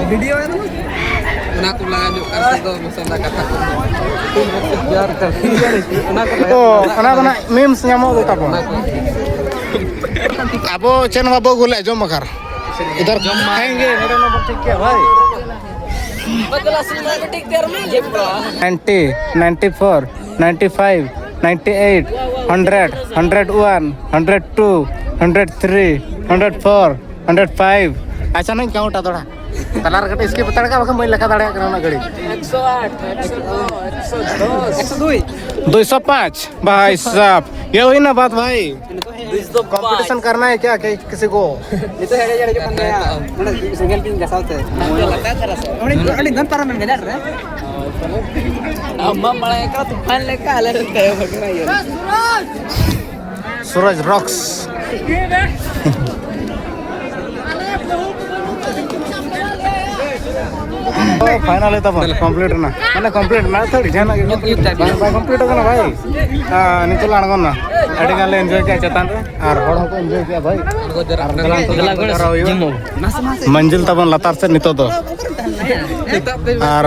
ᱵᱷᱤᱰᱤᱭᱳ ᱚᱱᱟ ᱠᱚ ᱞᱟᱜᱟᱣ ᱧᱚᱜ ᱠᱟᱜ ᱥᱮ ᱫᱚ ᱢᱚᱥᱞᱟ ᱠᱟᱛᱷᱟ ᱠᱚ᱾ ᱚᱱᱟ ᱠᱚ ᱚ, ᱚᱱᱟ ᱫᱚ ᱱᱟᱜ ᱢᱤᱢᱥ ᱧᱟᱢᱚᱜ ᱫᱚ ᱛᱟᱵᱚᱱ᱾ ᱚᱱᱟ ᱠᱚ᱾ ᱟᱵᱚ ᱪᱮᱫ ᱦᱚᱸ ᱵᱟᱵᱚ ᱟᱹᱜᱩ ᱞᱮᱫᱼᱟ, ᱡᱚᱢ ᱵᱟᱠᱷᱟᱨ᱾ ᱤᱫᱷᱟᱨ ᱠᱷᱟᱭᱮᱸᱜᱮ, ᱱᱚᱰᱮ ᱱᱚᱰᱮ ᱴᱷᱤᱠ ᱜᱮᱭᱟ ᱵᱷᱟᱭ᱾ Ninety, ninety four, ninety five, ninety eight, hundred, hundred one, hundred two, hundred three, hundred four, hundred five. ᱟᱪᱪᱷᱟ, ᱱᱟᱧ ᱠᱟᱣᱩᱱᱴᱟ ᱛᱷᱚᱲᱟ᱾ ᱛᱟᱞᱟ ᱨᱮ ᱠᱟᱹᱴᱤᱡ ᱥᱠᱤᱯ ᱦᱟᱛᱟᱲ ᱠᱟᱜ, ᱵᱟᱠᱷᱟᱱ ᱵᱟᱹᱧ ᱞᱮᱠᱷᱟ ᱫᱟᱲᱮᱭᱟᱜ ᱠᱟᱱᱟ ᱩᱱᱟᱹᱜ ᱜᱷᱟᱹᱲᱤᱡ᱾ ᱮᱠᱥᱚ ᱟᱴ, ᱮᱠᱥᱚ ᱱᱚ, ᱮᱠᱥᱚ ᱫᱚᱥ᱾ ᱮᱠᱥᱚ ᱫᱩᱭ᱾ ᱫᱩᱭᱥᱚ ᱯᱟᱸᱪ, ᱵᱷᱟᱭ ᱥᱟᱵ, ᱤᱭᱟᱹ ᱦᱩᱭᱱᱟ ᱵᱟᱛ ᱵᱷᱟᱭ᱾ ᱫᱩᱭᱥᱚ ᱯᱟᱸᱪ᱾ ᱠᱚᱢᱯᱤᱴᱤᱥᱚᱱ ᱠᱟᱨᱱᱟ ᱦᱮ ᱠᱭᱟ ᱠᱤ ᱠᱤᱥᱤ ᱠᱚ? ᱱᱤᱛᱚᱜ ᱦᱮᱡ ᱦᱮᱡ ᱠᱟᱱ ᱜᱮᱭᱟ᱾ ᱱᱚᱰᱮ ᱥᱮᱸᱜᱮᱞ ᱴᱤᱧ ᱜᱷᱟᱥᱟᱣ ᱛᱮ᱾ ᱟᱹᱰᱤ, ᱟᱹᱰᱤ ᱫᱚᱱ ᱯᱟᱨᱚᱢ ᱮᱱ ᱜᱟᱡᱟᱲ ᱨᱮ᱾ ᱟᱢ ᱢᱟᱢ ᱵᱟᱲᱟᱭ ᱠᱟᱱᱟ ᱛᱩᱯᱷᱟᱱ ᱞᱮᱠᱟ, ᱟᱞᱮ ᱞᱮ ᱛᱟᱭᱚᱢ ᱟᱠᱟᱱᱟ ᱤᱭᱟᱹ᱾ ᱥᱩᱨᱟᱡᱽ ᱨᱚᱠᱥ᱾ ᱯᱷᱟᱭᱱᱟᱞ ᱛᱟᱵᱚᱱ ᱠᱚᱢᱯᱞᱤᱴ ᱮᱱᱟ, ᱢᱟᱱᱮ ᱠᱚᱢᱯᱞᱤᱴ ᱮᱱᱟ ᱛᱷᱚᱲᱤ ᱡᱟᱦᱟᱱᱟᱜ ᱜᱮ ᱵᱟᱝ, ᱵᱟᱝ ᱠᱚᱢᱯᱞᱤᱴ ᱟᱠᱟᱱᱟ ᱵᱷᱟᱭ᱾ ᱟᱨ ᱱᱤᱛᱚᱜ ᱞᱮ ᱟᱬᱜᱚᱱᱟ, ᱟᱹᱰᱤ ᱜᱟᱱ ᱞᱮ ᱮᱱᱡᱚᱭ ᱠᱮᱜᱼᱟ ᱪᱮᱛᱟᱱ ᱨᱮ, ᱟᱨ ᱦᱚᱲ ᱦᱚᱸᱠᱚ ᱮᱱᱡᱚᱭ ᱠᱮᱜᱼᱟ ᱵᱷᱟᱭ᱾ ᱟᱨ ᱚᱱᱠᱟ ᱞᱟᱝ ᱡᱟᱣᱨᱟ ᱦᱩᱭᱩᱜᱼᱟ᱾ ᱢᱟᱹᱱᱡᱤᱞ ᱛᱟᱵᱚᱱ ᱞᱟᱛᱟᱨ ᱥᱮᱫ ᱱᱤᱛᱚᱜ ᱫᱚ᱾ ᱟᱨ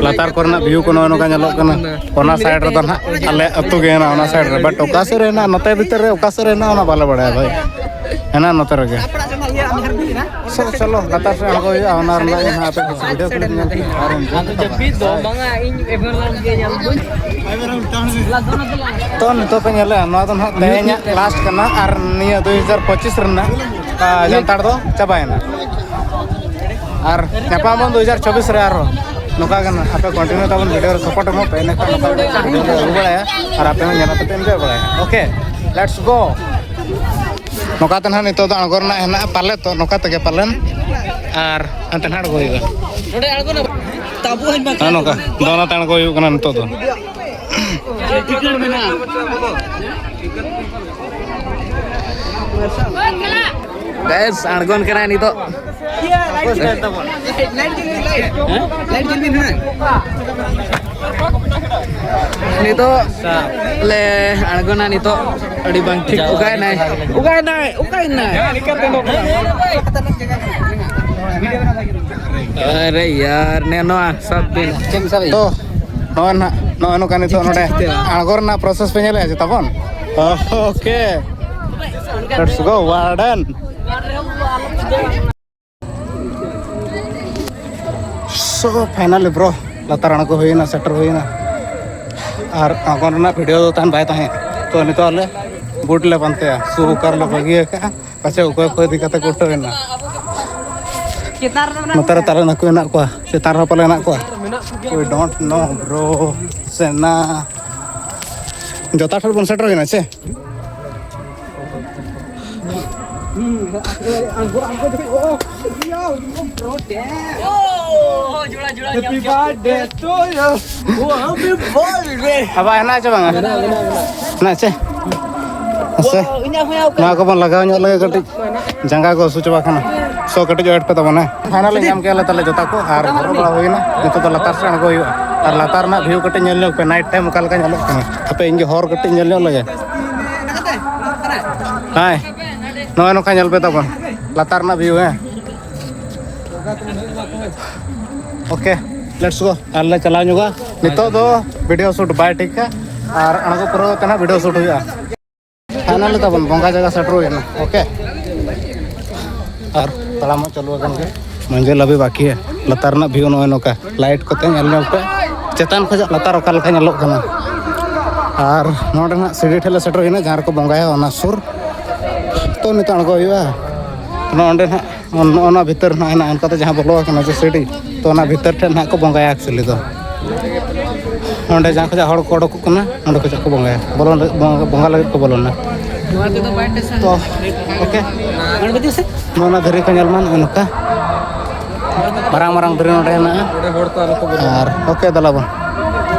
ᱞᱟᱛᱟᱨ ᱠᱚᱨᱮᱱᱟᱜ ᱵᱷᱤᱭᱩ ᱠᱚ ᱱᱚᱜᱼᱚᱭ ᱱᱚᱝᱠᱟ ᱧᱮᱞᱚᱜ ᱠᱟᱱᱟ᱾ ᱚᱱᱟ ᱥᱟᱭᱤᱰ ᱨᱮᱫᱚ ᱱᱟᱦᱟᱜ ᱟᱞᱮ ᱟᱹᱛᱩ ᱜᱮ ᱦᱮᱱᱟᱜᱼᱟ, ᱚᱱᱟ ᱥᱟᱭᱤᱰ ᱨᱮ᱾ ᱵᱟᱴ ᱚᱠᱟ ᱥᱮᱫ ᱨᱮ ᱦᱮᱱᱟᱜᱼᱟ, ᱱᱚᱛᱮ ᱵᱷᱤᱛᱤᱨ ᱨᱮ ᱚᱠᱟ ᱥᱮᱫ ᱨᱮ ᱦᱮᱱᱟᱜᱼᱟ, ᱚᱱᱟ ᱵᱟᱞᱮ ᱵᱟᱲᱟᱭᱟ ᱵᱷᱟᱭ᱾ ᱦᱮᱱᱟᱜᱼᱟ ᱱᱚᱛᱮ ᱨᱮᱜᱮ᱾ ᱥᱚ, ᱪᱚᱞᱚ, ᱞᱟᱛᱟᱨ ᱥᱮᱫ ᱟᱬᱜᱚ ᱦᱩᱭᱩᱜᱼᱟ, ᱚᱱᱟ ᱨᱮᱱᱟᱜ ᱜᱮ ᱱᱟᱦᱟᱜ ᱟᱯᱮ ᱠᱤᱪᱷᱩ ᱵᱷᱤᱰᱤᱭᱳ ᱠᱞᱤᱯ ᱧᱮᱞ ᱯᱮ ᱟᱨ enjoy ᱯᱮ᱾ ᱵᱟᱝᱟ, ᱤᱧ ᱮᱵᱷᱮᱱ ᱞᱟᱝ ᱜᱮ ᱧᱮᱞ ᱫᱩᱧ᱾ ᱛᱚ, ᱱᱤᱛᱚᱜ ᱯᱮ ᱧᱮᱞᱮᱜᱼᱟ, ᱱᱚᱣᱟ ᱫᱚ ᱱᱟᱦᱟᱜ ᱛᱮᱦᱮᱧᱟᱜ ᱞᱟᱥᱴ ᱠᱟᱱᱟ ᱟᱨ ᱱᱤᱭᱟᱹ ᱫᱩ ᱦᱟᱡᱟᱨ ᱯᱚᱸᱪᱤᱥ ᱨᱮᱱᱟᱜ, ᱟ, ᱡᱟᱱᱛᱷᱟᱲ ᱫᱚ ᱪᱟᱵᱟᱭᱮᱱᱟ᱾ ᱟᱨ ᱧᱟᱯᱟᱢ ᱟᱵᱚᱱ ᱫᱩ ᱦᱟᱡᱟᱨ ᱪᱚᱵᱵᱤᱥ ᱨᱮ ᱟᱨᱦᱚᱸ᱾ ᱱᱚᱝᱠᱟ ᱜᱮ ᱱᱟᱦᱟᱜ ᱟᱯᱮ ᱠᱚᱱᱴᱤᱱᱤᱭᱩ ᱛᱟᱵᱚᱱ ᱵᱷᱤᱰᱤᱭᱳ ᱨᱮ ᱥᱟᱯᱳᱨᱴ ᱮᱢᱚᱜ ᱯᱮ, ᱤᱱᱟᱹᱠᱷᱟᱱ ᱱᱚᱝᱠᱟ ᱜᱮ ᱵᱷᱤᱰᱤᱭᱳ ᱞᱮ ᱟᱹᱜᱩ ᱵᱟᱲᱟᱭᱟ ᱟᱨ ᱟᱯᱮ ᱦᱚᱸ ᱧᱮᱞ ᱠᱟᱛᱮ ᱯᱮ ᱮᱱᱡᱚᱭ ᱵᱟᱲᱟᱭᱟ᱾ ᱳᱠᱮ, ᱞᱮᱴᱥ ᱜᱳ᱾ ᱱᱚᱝᱠᱟ ᱛᱮ ᱱᱟᱦᱟᱜ ᱱᱤᱛᱚᱜ ᱫᱚ ᱟᱬᱜᱚ ᱨᱮᱱᱟᱜ ᱦᱮᱱᱟᱜᱼᱟ ᱯᱟᱞᱮ, ᱛᱚ ᱱᱚᱝᱠᱟ ᱛᱮᱜᱮ ᱯᱟᱞᱮᱱ᱾ ᱟᱨ ᱦᱟᱱᱛᱮ ᱱᱟᱦᱟᱜ ᱟᱬᱜᱚ ᱦᱩᱭᱩᱜᱼᱟ᱾ ᱱᱚᱰᱮ ᱟᱬᱜᱚ ᱱᱟ᱾ ᱛᱟᱵᱚ ᱦᱚᱸ ᱵᱟᱝ ᱦᱮᱸ, ᱱᱚᱝᱠᱟ ᱫᱚᱱ ᱟᱛᱮ ᱟᱬᱜᱚ ᱦᱩᱭᱩᱜ ᱠᱟᱱᱟ ᱱᱤᱛᱚᱜ ᱫᱚ᱾ ᱴᱤᱠᱤᱴ ᱢᱮᱱᱟᱜᱼᱟ᱾ ᱵᱮᱥ, ᱟᱬᱜᱚᱱ ᱠᱟᱱᱟᱭ ᱱᱤᱛᱚᱜ᱾ ᱞᱟᱭᱤᱴ ᱡᱩᱞ ᱵᱤᱱ ᱦᱟᱸᱜ᱾ ᱱᱤᱛᱚᱜ ᱞᱮ ᱟᱬᱜᱚᱱᱟ ᱱᱤᱛᱚᱜ᱾ ᱟᱹᱰᱤ ᱵᱟᱝ ᱴᱷᱤᱠ᱾ ᱚᱠᱟᱭᱮᱱᱟᱭ? ᱚᱠᱟᱭᱮᱱᱟᱭ? ᱚᱠᱟᱭᱮᱱᱟᱭ? ᱟᱨᱮ ᱭᱟᱨ, ᱱᱮ ᱱᱚᱣᱟ ᱥᱟᱵ ᱵᱤᱱ᱾ ᱛᱚ, ᱱᱚᱜᱼᱚᱭ ᱱᱟᱜ, ᱱᱚᱜᱼᱚᱭ ᱱᱚᱝᱠᱟ ᱱᱤᱛᱚᱜ ᱱᱚᱰᱮ ᱟᱬᱜᱚ ᱨᱮᱱᱟᱜ ᱯᱨᱚᱥᱮᱥ ᱯᱮ ᱧᱮᱞᱮᱫᱼᱟ ᱪᱮ ᱛᱟᱵᱚᱱ? Okay. Let's go, warden. So, finally, bro, ᱞᱟᱛᱟᱨ ᱟᱬᱜᱚ ᱦᱩᱭᱮᱱᱟ, ᱥᱮᱴᱮᱨ ᱦᱩᱭᱮᱱᱟ᱾ ᱟᱨ ᱟᱬᱜᱚᱱ ᱨᱮᱱᱟᱜ ᱵᱷᱤᱰᱤᱭᱳ ᱫᱚ ᱛᱟᱦᱮᱱ ᱵᱟᱭ ᱛᱟᱦᱮᱸᱫ᱾ ᱛᱚ, ᱱᱤᱛᱚᱜ ᱟᱞᱮ ᱵᱩᱴ ᱞᱮ ᱯᱟᱱᱛᱮᱭᱟ, ᱥᱩ ᱚᱠᱟ ᱨᱮᱞᱮ ᱵᱟᱹᱜᱤ ᱟᱠᱟᱫᱼᱟ, ᱯᱟᱪᱷᱮ ᱚᱠᱚᱭ ᱠᱚ ᱤᱫᱤ ᱠᱟᱛᱮ ᱠᱚ ᱩᱴᱷᱟᱹᱣ ᱮᱱᱟ᱾ ᱪᱮᱛᱟᱱ ᱨᱮ ᱢᱮᱱᱟᱜ ᱱᱚᱛᱮ ᱨᱮ ᱛᱟᱞᱮ ᱱᱟᱠᱚ ᱢᱮᱱᱟᱜ ᱠᱚᱣᱟ, ᱪᱮᱛᱟᱱ ᱨᱮᱦᱚᱸ ᱯᱟᱞᱮ ᱢᱮᱱᱟᱜ ᱠᱚᱣᱟ᱾ ᱢᱮᱱᱟᱜ ᱠᱚᱜᱮᱭᱟ᱾ We don't know, bro. ᱥᱮᱱᱟ ᱡᱚᱛᱟ ᱴᱷᱮᱱ ᱵᱚᱱ ᱥᱮᱴᱮᱨ ᱮᱱᱟ ᱪᱮ? Happy birthday to you. Happy birthday. ᱟᱵᱟ ᱦᱮᱱᱟᱜ ᱪᱮ ᱵᱟᱝᱟ? ᱦᱮᱱᱟᱜ ᱪᱮ? ᱢᱟᱥᱮ᱾ ᱱᱚᱣᱟ ᱠᱚᱵᱚᱱ ᱞᱟᱜᱟᱣ ᱧᱚᱜ ᱞᱮᱜᱮ ᱠᱟᱹᱴᱤᱡ᱾ ᱡᱟᱸᱜᱟ ᱠᱚ ᱦᱟᱹᱥᱩ ᱪᱟᱵᱟ ᱠᱟᱱᱟ᱾ ᱥᱚ ᱠᱟᱹᱴᱤᱡ wait ᱯᱮ ᱛᱟᱵᱚᱱ, ᱦᱮᱸ᱾ Finally ᱧᱟᱢ ᱠᱮᱜᱼᱟ ᱞᱮ ᱛᱟᱦᱞᱮ ᱡᱚᱛᱟ ᱠᱚ ᱟᱨ ᱦᱚᱨᱚᱜ ᱵᱟᱲᱟ ᱦᱩᱭᱱᱟ᱾ ᱱᱤᱛᱚᱜ ᱫᱚ ᱞᱟᱛᱟᱨ ᱥᱮᱫ ᱟᱬᱜᱚ ᱦᱩᱭᱩᱜᱼᱟ᱾ ᱟᱨ ᱞᱟᱛᱟᱨ ᱨᱮᱱᱟᱜ view ᱠᱟᱹᱴᱤᱡ ᱧᱮᱞ ᱧᱚᱜ ᱯᱮ, night time ᱚᱠᱟ ᱞᱮᱠᱟ ᱧᱮᱞᱚᱜ ᱠᱟᱱᱟ᱾ ᱦᱟᱯᱮ ᱤᱧ ᱜᱮ ᱦᱚᱨ ᱠᱟᱹᱴᱤᱡ ᱧᱮᱞ ᱧᱚᱜ ᱞᱮᱜᱮ᱾ ᱦᱮᱸ, ᱱᱚᱜᱼᱚᱭ ᱱᱚᱝᱠᱟ ᱧᱮᱞ ᱯᱮ ᱛᱟᱵᱚᱱ ᱞᱟᱛᱟᱨ ᱨᱮᱱᱟᱜ view, ᱦᱮᱸ᱾ Okay, let's go. ᱟᱨ ᱞᱮ ᱪᱟᱞᱟᱣ ᱧᱚᱜᱼᱟ᱾ ᱱᱤᱛᱚᱜ ᱫᱚ video shoot ᱵᱟᱭ ᱴᱷᱤᱠᱟ, ᱟᱨ ᱟᱬᱜᱚ ᱯᱩᱨᱟᱹᱣ ᱠᱟᱛᱮ ᱱᱟᱜ video shoot ᱦᱩᱭᱩᱜᱼᱟ᱾ Finally ᱛᱟᱵᱚᱱ ᱵᱚᱸᱜᱟ ᱡᱟᱭᱜᱟ ᱥᱮᱴᱮᱨ ᱦᱩᱭᱱᱟ᱾ Okay, ᱟᱨ ᱛᱟᱲᱟᱢ ᱦᱚᱸ ᱪᱟᱹᱞᱩ ᱟᱠᱟᱱ ᱜᱮᱭᱟ᱾ ᱢᱟᱹᱡᱷᱤ ᱞᱟᱵᱤ ᱵᱟᱹᱠᱤ ᱞᱟᱛᱟᱨ ᱨᱮᱱᱟᱜ view ᱱᱚᱜᱼᱚᱭ ᱱᱚᱝᱠᱟ᱾ Light ᱠᱚᱛᱮ ᱧᱮᱞ ᱧᱚᱜ ᱯᱮ, ᱪᱮᱛᱟᱱ ᱠᱷᱚᱱᱟᱜ ᱞᱟᱛᱟᱨ ᱚᱠᱟ ᱞᱮᱠᱟ ᱧᱮᱞᱚᱜ ᱠᱟᱱᱟ᱾ ᱟᱨ ᱱᱚᱰᱮ ᱱᱟᱜ ᱥᱤᱲᱤ ᱴᱷᱮᱱ ᱞᱮ ᱥᱮᱴᱮᱨ ᱦᱩᱭᱱᱟ, ᱡᱟᱦᱟᱸ ᱨᱮᱠᱚ ᱵᱚᱸᱜᱟᱭᱟ ᱚᱱᱟ ᱥᱩᱨ᱾ ᱛᱚ ᱱᱤᱛᱚᱜ ᱟᱬᱜᱚ ᱦᱩᱭᱩᱜᱼᱟ᱾ ᱱᱚᱜᱼᱚ ᱱᱚᱸᱰᱮ ᱱᱟᱜ, ᱱᱚᱜᱼᱚ ᱱᱚᱣᱟ ᱵᱷᱤᱛᱟᱹᱨ ᱱᱟᱜ ᱦᱮᱱᱟᱜᱼᱟ, ᱚᱱᱠᱟᱛᱮ ᱡᱟᱦᱟᱸ ᱵᱚᱞᱚ ᱟᱠᱟᱱᱟ ᱡᱮ ᱥᱤᱲᱤ, ᱛᱚ ᱚᱱᱟ ᱵᱷᱤᱛᱟᱹᱨ ᱴᱷᱮᱱ ᱱᱟᱜ ᱠᱚ ᱵᱚᱸᱜᱟᱭᱟ actually ᱫᱚ᱾ ᱚᱸᱰᱮ ᱡᱟᱦᱟᱸ ᱠᱷᱚᱱᱟᱜ ᱦᱚᱲ ᱠᱚ ᱚᱰᱚᱠᱚᱜ ᱠᱟᱱᱟ, ᱚᱸᱰᱮ ᱠᱷᱚᱱᱟᱜ ᱠᱚ ᱵᱚᱸᱜᱟᱭᱟ, ᱵᱚᱞᱚᱱ ᱞᱟᱹᱜᱤᱫ, ᱵᱚᱸᱜᱟ, ᱵᱚᱸᱜᱟ ᱞᱟᱹᱜᱤᱫ ᱠᱚ ᱵᱚᱞᱚᱱᱟ᱾ ᱛᱚ okay, ᱱᱚᱣᱟ ᱫᱷᱤᱨᱤ ᱠᱚ ᱧᱮᱞ ᱢᱟ ᱱᱚᱜᱼᱚᱭ ᱱᱚᱝᱠᱟ᱾ ᱢᱟᱨᱟᱝ ᱢᱟᱨᱟᱝ ᱫᱷᱤᱨᱤ ᱱᱚᱰᱮ ᱦᱮᱱᱟᱜᱼᱟ᱾ ᱟᱨ okay, ᱫᱮᱞᱟ ᱵᱚᱱ᱾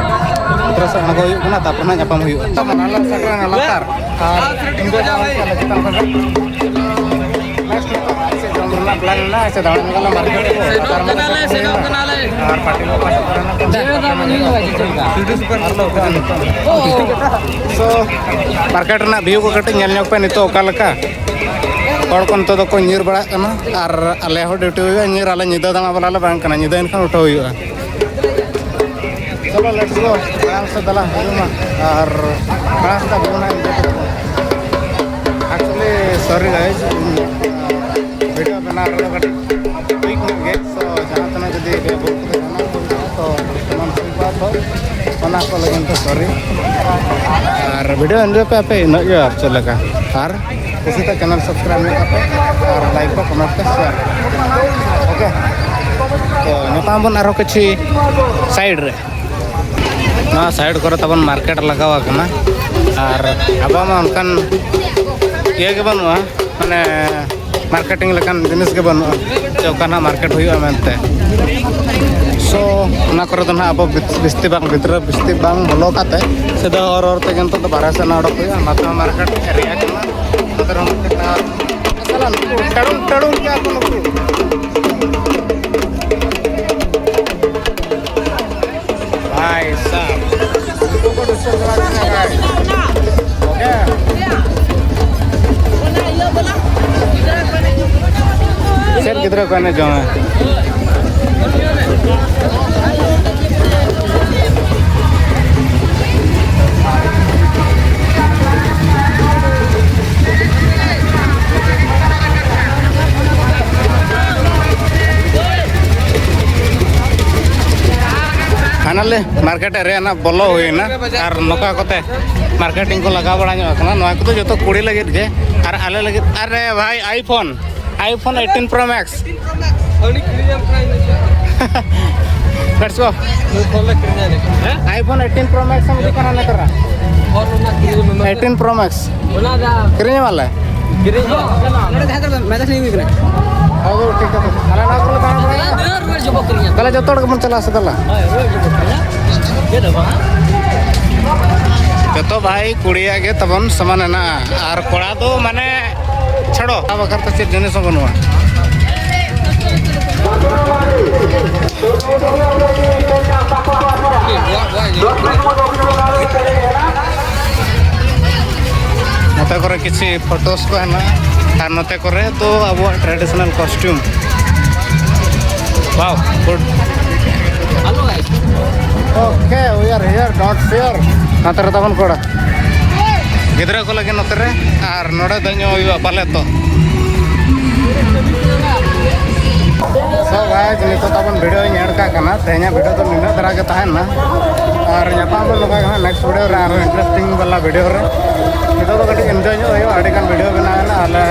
ᱯᱩᱨᱟᱹ ᱥᱮᱫ ᱟᱬᱜᱚ ᱦᱩᱭᱩᱜ ᱠᱟᱱᱟ, ᱛᱟᱨᱯᱚᱨ ᱦᱟᱸᱜ ᱧᱟᱯᱟᱢ ᱦᱩᱭᱩᱜᱼᱟ᱾ ᱛᱚ ᱱᱟᱞᱟ ᱥᱮᱴᱮᱨ ᱮᱱᱟ ᱞᱟᱛᱟᱨ᱾ ᱟᱨ ᱤᱧ ᱫᱚ ᱡᱟᱦᱟᱸ ᱞᱮᱠᱟ ᱪᱮᱛᱟᱱ ᱠᱷᱚᱱ ᱪᱮᱫ ᱡᱚᱢ ᱨᱮᱱᱟᱜ plan ᱢᱮᱱᱟᱜᱼᱟ, ᱥᱮ ᱫᱟᱬᱟᱱ ᱠᱟᱱᱟ market ᱠᱚ? ᱥᱮᱱᱚᱜ ᱠᱟᱱᱟᱞᱮ, ᱥᱮᱱᱚᱜ ᱠᱟᱱᱟᱞᱮ᱾ ᱟᱨ party ᱠᱚ ᱯᱟᱥᱮ ᱠᱚᱨᱮ ᱦᱮᱱᱟᱜ ᱠᱚᱣᱟ᱾ ᱡᱮ ᱵᱟᱵᱟ ᱢᱟᱹᱱᱤ ᱵᱟᱵᱟ ᱪᱮᱫ ᱞᱮᱠᱟ? So, market ᱨᱮᱱᱟᱜ view ᱠᱚ ᱠᱟᱹᱴᱤᱡ ᱧᱮᱞ ᱧᱚᱜ ᱯᱮ ᱱᱤᱛᱚᱜ ᱚᱠᱟ ᱞᱮᱠᱟ᱾ ᱦᱚᱲ ᱠᱚ ᱱᱤᱛᱚᱜ ᱫᱚᱠᱚ ᱧᱤᱨ ᱵᱟᱲᱟᱜ ᱠᱟᱱᱟ, ᱟᱨ ᱟᱞᱮ ᱦᱚᱸ duty ᱦᱩᱭᱩᱜᱼᱟ᱾ ᱧᱤᱨ ᱟᱞᱮ ᱧᱤᱫᱟᱹ ᱫᱟᱬᱟ ᱵᱟᱞᱟ ᱞᱮ ᱵᱟᱝ ᱠᱟᱱᱟ, ᱧᱤᱫᱟᱹ ᱮᱱᱠᱷᱟᱱ ᱩᱴᱷᱟᱹᱣ ᱦᱩᱭᱩᱜᱼᱟ᱾ ᱪᱚᱞᱚ, let's go, ᱢᱟᱲᱟᱝ ᱥᱮᱫ ᱫᱮᱞᱟ ᱦᱤᱡᱩᱜ ᱢᱟ᱾ ᱟᱨ ᱢᱟᱲᱟᱝ ᱥᱮᱫ ᱵᱷᱤᱭᱩ ᱱᱟᱜ ᱮᱱᱡᱚᱭ ᱠᱮᱫᱟ ᱵᱚᱱ᱾ Actually, sorry guys, video ᱵᱮᱱᱟᱣ ᱨᱮᱫᱚ ᱠᱟᱹᱴᱤᱡ weak ᱧᱚᱜ ᱜᱮ, so ᱡᱟᱦᱟᱸ ᱛᱤᱱᱟᱹᱜ ᱡᱩᱫᱤ ᱵᱷᱩᱞ ᱠᱚ ᱛᱟᱦᱮᱱᱟ, ᱵᱷᱩᱞ ᱠᱚ, ᱛᱚ ᱥᱟᱱᱟᱢ ᱥᱤᱨᱯᱟ ᱛᱚ ᱚᱱᱟ ᱠᱚ ᱞᱟᱹᱜᱤᱫ ᱛᱮ sorry᱾ ᱟᱨ video ᱮᱱᱡᱚᱭ ᱯᱮ ᱟᱯᱮ, ᱤᱱᱟᱹᱜ ᱜᱮ ᱟᱨ ᱪᱮᱫ ᱞᱮᱠᱟ᱾ ᱟᱨ ᱠᱩᱥᱤ ᱛᱮ channel subscribe ᱧᱚᱜ ᱠᱟᱯᱮ, ᱟᱨ like ᱠᱚ, comment ᱯᱮ, share᱾ ᱛᱚ ᱧᱟᱯᱟᱢ ᱵᱚᱱ ᱟᱨᱦᱚᱸ ᱠᱤᱪᱷᱩ ᱥᱟᱭᱤᱰ ᱨᱮ᱾ ᱱᱚᱣᱟ ᱥᱟᱭᱤᱰ ᱠᱚᱨᱮ ᱛᱟᱵᱚᱱ ᱢᱟᱨᱠᱮᱴ ᱞᱟᱜᱟᱣ ᱟᱠᱟᱱᱟ᱾ ᱟᱨ ᱟᱵᱚᱣᱟᱜ ᱢᱟ ᱚᱱᱠᱟᱱ ᱤᱭᱟᱹ ᱜᱮ ᱵᱟᱹᱱᱩᱜᱼᱟ, ᱢᱟᱱᱮ ᱢᱟᱨᱠᱮᱴᱤᱝ ᱞᱮᱠᱟᱱ ᱡᱤᱱᱤᱥ ᱜᱮ ᱵᱟᱹᱱᱩᱜᱼᱟ ᱡᱮ ᱚᱠᱟ ᱱᱟᱜ ᱢᱟᱨᱠᱮᱴ ᱦᱩᱭᱩᱜᱼᱟ ᱢᱮᱱᱛᱮ᱾ ᱥᱳ ᱚᱱᱟ ᱠᱚᱨᱮ ᱫᱚ ᱱᱟᱦᱟᱜ ᱟᱵᱚ ᱵᱤᱥ- ᱵᱤᱥᱛᱤ ᱵᱟᱝ ᱵᱷᱤᱛᱨᱤ ᱵᱤᱥᱛᱤ ᱵᱟᱝ ᱵᱚᱞᱚ ᱠᱟᱛᱮ ᱥᱤᱫᱷᱟᱹ ᱦᱚᱨ ᱦᱚᱨ ᱛᱮᱜᱮ ᱱᱤᱛᱚᱜ ᱫᱚ ᱵᱟᱨᱦᱮ ᱥᱮᱫ ᱚᱰᱚᱠ ᱦᱩᱭᱩᱜᱼᱟ᱾ ᱱᱚᱛᱮ ᱦᱚᱸ ᱢᱟᱨᱠᱮᱴ ᱮᱨᱤᱭᱟ ᱠᱟᱱᱟ᱾ ᱱᱚᱛᱮ ᱨᱮᱦᱚᱸ ᱢᱤᱫᱴᱮᱱ ᱴᱟᱲᱩᱝ ᱴᱟᱲᱩᱝ ᱜᱮᱭᱟ ᱠᱚ ᱱᱩᱠᱩ᱾ ᱵᱷᱟᱭ ᱥᱟᱵ, ᱩᱱᱠᱩ ᱠᱚ ᱰᱤᱥᱴᱟᱵ ᱪᱟᱵᱟ ᱠᱮᱫᱟ ᱵᱷᱟᱭ᱾ ᱦᱮᱸ᱾ ᱪᱮᱫ ᱜᱤᱫᱽᱨᱟᱹ ᱠᱚ ᱮᱱᱮᱡ ᱡᱚᱝᱟ? ᱯᱷᱟᱭᱱᱟᱞᱤ ᱢᱟᱨᱠᱮᱴ ᱮᱨᱤᱭᱟ ᱨᱮᱱᱟᱜ ᱵᱚᱞᱚ ᱦᱩᱭᱱᱟ᱾ ᱟᱨ ᱱᱚᱝᱠᱟ ᱠᱚᱛᱮ ᱢᱟᱨᱠᱮᱴᱤᱝ ᱠᱚ ᱞᱟᱜᱟᱣ ᱵᱟᱲᱟ ᱧᱚᱜ ᱟᱠᱟᱱᱟ᱾ ᱱᱚᱣᱟ ᱠᱚᱫᱚ ᱡᱚᱛᱚ ᱠᱩᱲᱤ ᱞᱟᱹᱜᱤᱫ ᱜᱮ᱾ ᱟᱨ ᱟᱞᱮ ᱞᱟᱹᱜᱤᱫ, ᱟᱨᱮ ᱵᱷᱟᱭ, iPhone, iPhone eighteen Pro Max. ᱟᱹᱰᱤ ᱠᱤᱨᱤᱧ ᱟᱢ ᱠᱟᱱᱟ ᱤᱧ ᱫᱚ᱾ Let's go. ᱱᱩᱭ ᱯᱷᱳᱱ ᱞᱮ ᱠᱤᱨᱤᱧ ᱟᱞᱮ ᱠᱟᱱᱟ᱾ ᱦᱮᱸ? iPhone eighteen Pro Max ᱮᱢ ᱤᱫᱤ ᱠᱟᱱᱟ ᱱᱮᱛᱟᱨᱟᱜ? ᱯᱷᱳᱱ ᱨᱮᱱᱟᱜ ᱠᱤᱨᱤᱧ ᱢᱮ᱾ Eighteen Pro Max. ᱚᱱᱟ ᱫᱚ ᱠᱤᱨᱤᱧ ᱮᱢᱟᱞᱮ? ᱠᱤᱨᱤᱧ ᱦᱚᱸ᱾ ᱱᱚᱰᱮ ᱡᱟᱦᱟᱸ ᱠᱚᱨᱮ ᱢᱮᱪ ᱦᱩᱭᱩᱜ ᱠᱟᱱᱟ᱾ ᱦᱳᱭ, ᱴᱷᱤᱠ ᱜᱮᱭᱟ᱾ ᱟᱞᱮ ᱱᱚᱣᱟ ᱠᱚᱨᱮ ᱫᱟᱬᱟ ᱵᱟᱲᱟᱭᱟ᱾ ᱫᱟᱬᱟ ᱨᱩᱣᱟᱹᱲ ᱡᱚᱵᱚ ᱠᱤᱨᱤᱧᱟ᱾ ᱛᱟᱦᱞᱮ ᱡᱚᱛᱚ ᱦᱚᱲ ᱜᱮᱵᱚᱱ ᱪᱟᱞᱟᱜᱼᱟ ᱥᱮ ᱫᱮᱞᱟ᱾ ᱦᱳᱭ, ᱨᱩᱣᱟᱹᱲ ᱡᱚᱵᱚ ᱠᱤᱨᱤᱧᱟ᱾ ᱪᱮᱫ ᱦᱚᱸ ᱵᱟᱝ᱾ ᱡᱚᱛᱚ ᱵᱷᱟᱭ ᱠᱩᱲᱤᱭᱟᱜ ᱜᱮ ᱛᱟᱵᱚᱱ ᱥᱚᱢᱟᱱ ᱦᱮᱱᱟᱜᱼᱟ᱾ ᱟᱨ ᱠᱚᱲᱟ ᱫᱚ ᱢᱟᱱᱮ ᱪᱷᱟᱲᱚ, ᱚᱱᱟ ᱵᱟᱠᱷᱨᱟ ᱛᱮ ᱪᱮᱫ ᱡᱤᱱᱤᱥ ᱦᱚᱸ ᱵᱟᱹᱱᱩᱜᱼᱟ᱾ ᱱᱚᱛᱮ ᱠᱚᱨᱮ ᱠᱤᱪᱷᱩ ᱯᱷᱳᱴᱳᱥ ᱠᱚ ᱦᱮᱱᱟᱜᱼᱟ᱾ ᱟᱨ ᱱᱚᱛᱮ ᱠᱚᱨᱮ ᱫᱚ ᱟᱵᱚᱣᱟᱜ traditional costume. Wow, good. Okay, we are here, don't fear. ᱱᱚᱛᱮ ᱨᱮ ᱛᱟᱵᱚᱱ ᱠᱚᱲᱟ ᱜᱤᱫᱽᱨᱟᱹ ᱠᱚ ᱞᱟᱹᱜᱤᱫ ᱱᱚᱛᱮ ᱨᱮ, ᱟᱨ ᱱᱚᱰᱮ ᱫᱮᱡ ᱧᱚᱜ ᱦᱩᱭᱩᱜᱼᱟ ᱯᱟᱞᱮ ᱛᱚ᱾ So guys, ᱱᱤᱛᱚᱜ ᱛᱟᱵᱚᱱ video ᱤᱧ end ᱠᱟᱜ ᱠᱟᱱᱟ᱾ ᱛᱮᱦᱮᱧᱟᱜ video ᱫᱚ ᱱᱤᱱᱟᱹᱜ ᱫᱷᱟᱨᱟ ᱜᱮ ᱛᱟᱦᱮᱱᱟ᱾ ᱟᱨ ᱧᱟᱯᱟᱢ ᱵᱚᱱ ᱱᱚᱝᱠᱟ ᱜᱮ ᱦᱟᱸᱜ next video ᱨᱮ, ᱟᱨᱦᱚᱸ interesting ᱵᱟᱞᱟ video ᱨᱮ᱾ ᱱᱤᱛᱚᱜ ᱫᱚ ᱠᱟᱹᱴᱤᱡ enjoy ᱧᱚᱜ ᱦᱩᱭᱩᱜᱼᱟ, ᱟᱹᱰᱤ ᱜᱟᱱ video ᱵᱮᱱᱟᱣ ᱮᱱᱟ᱾ ᱟᱞᱮ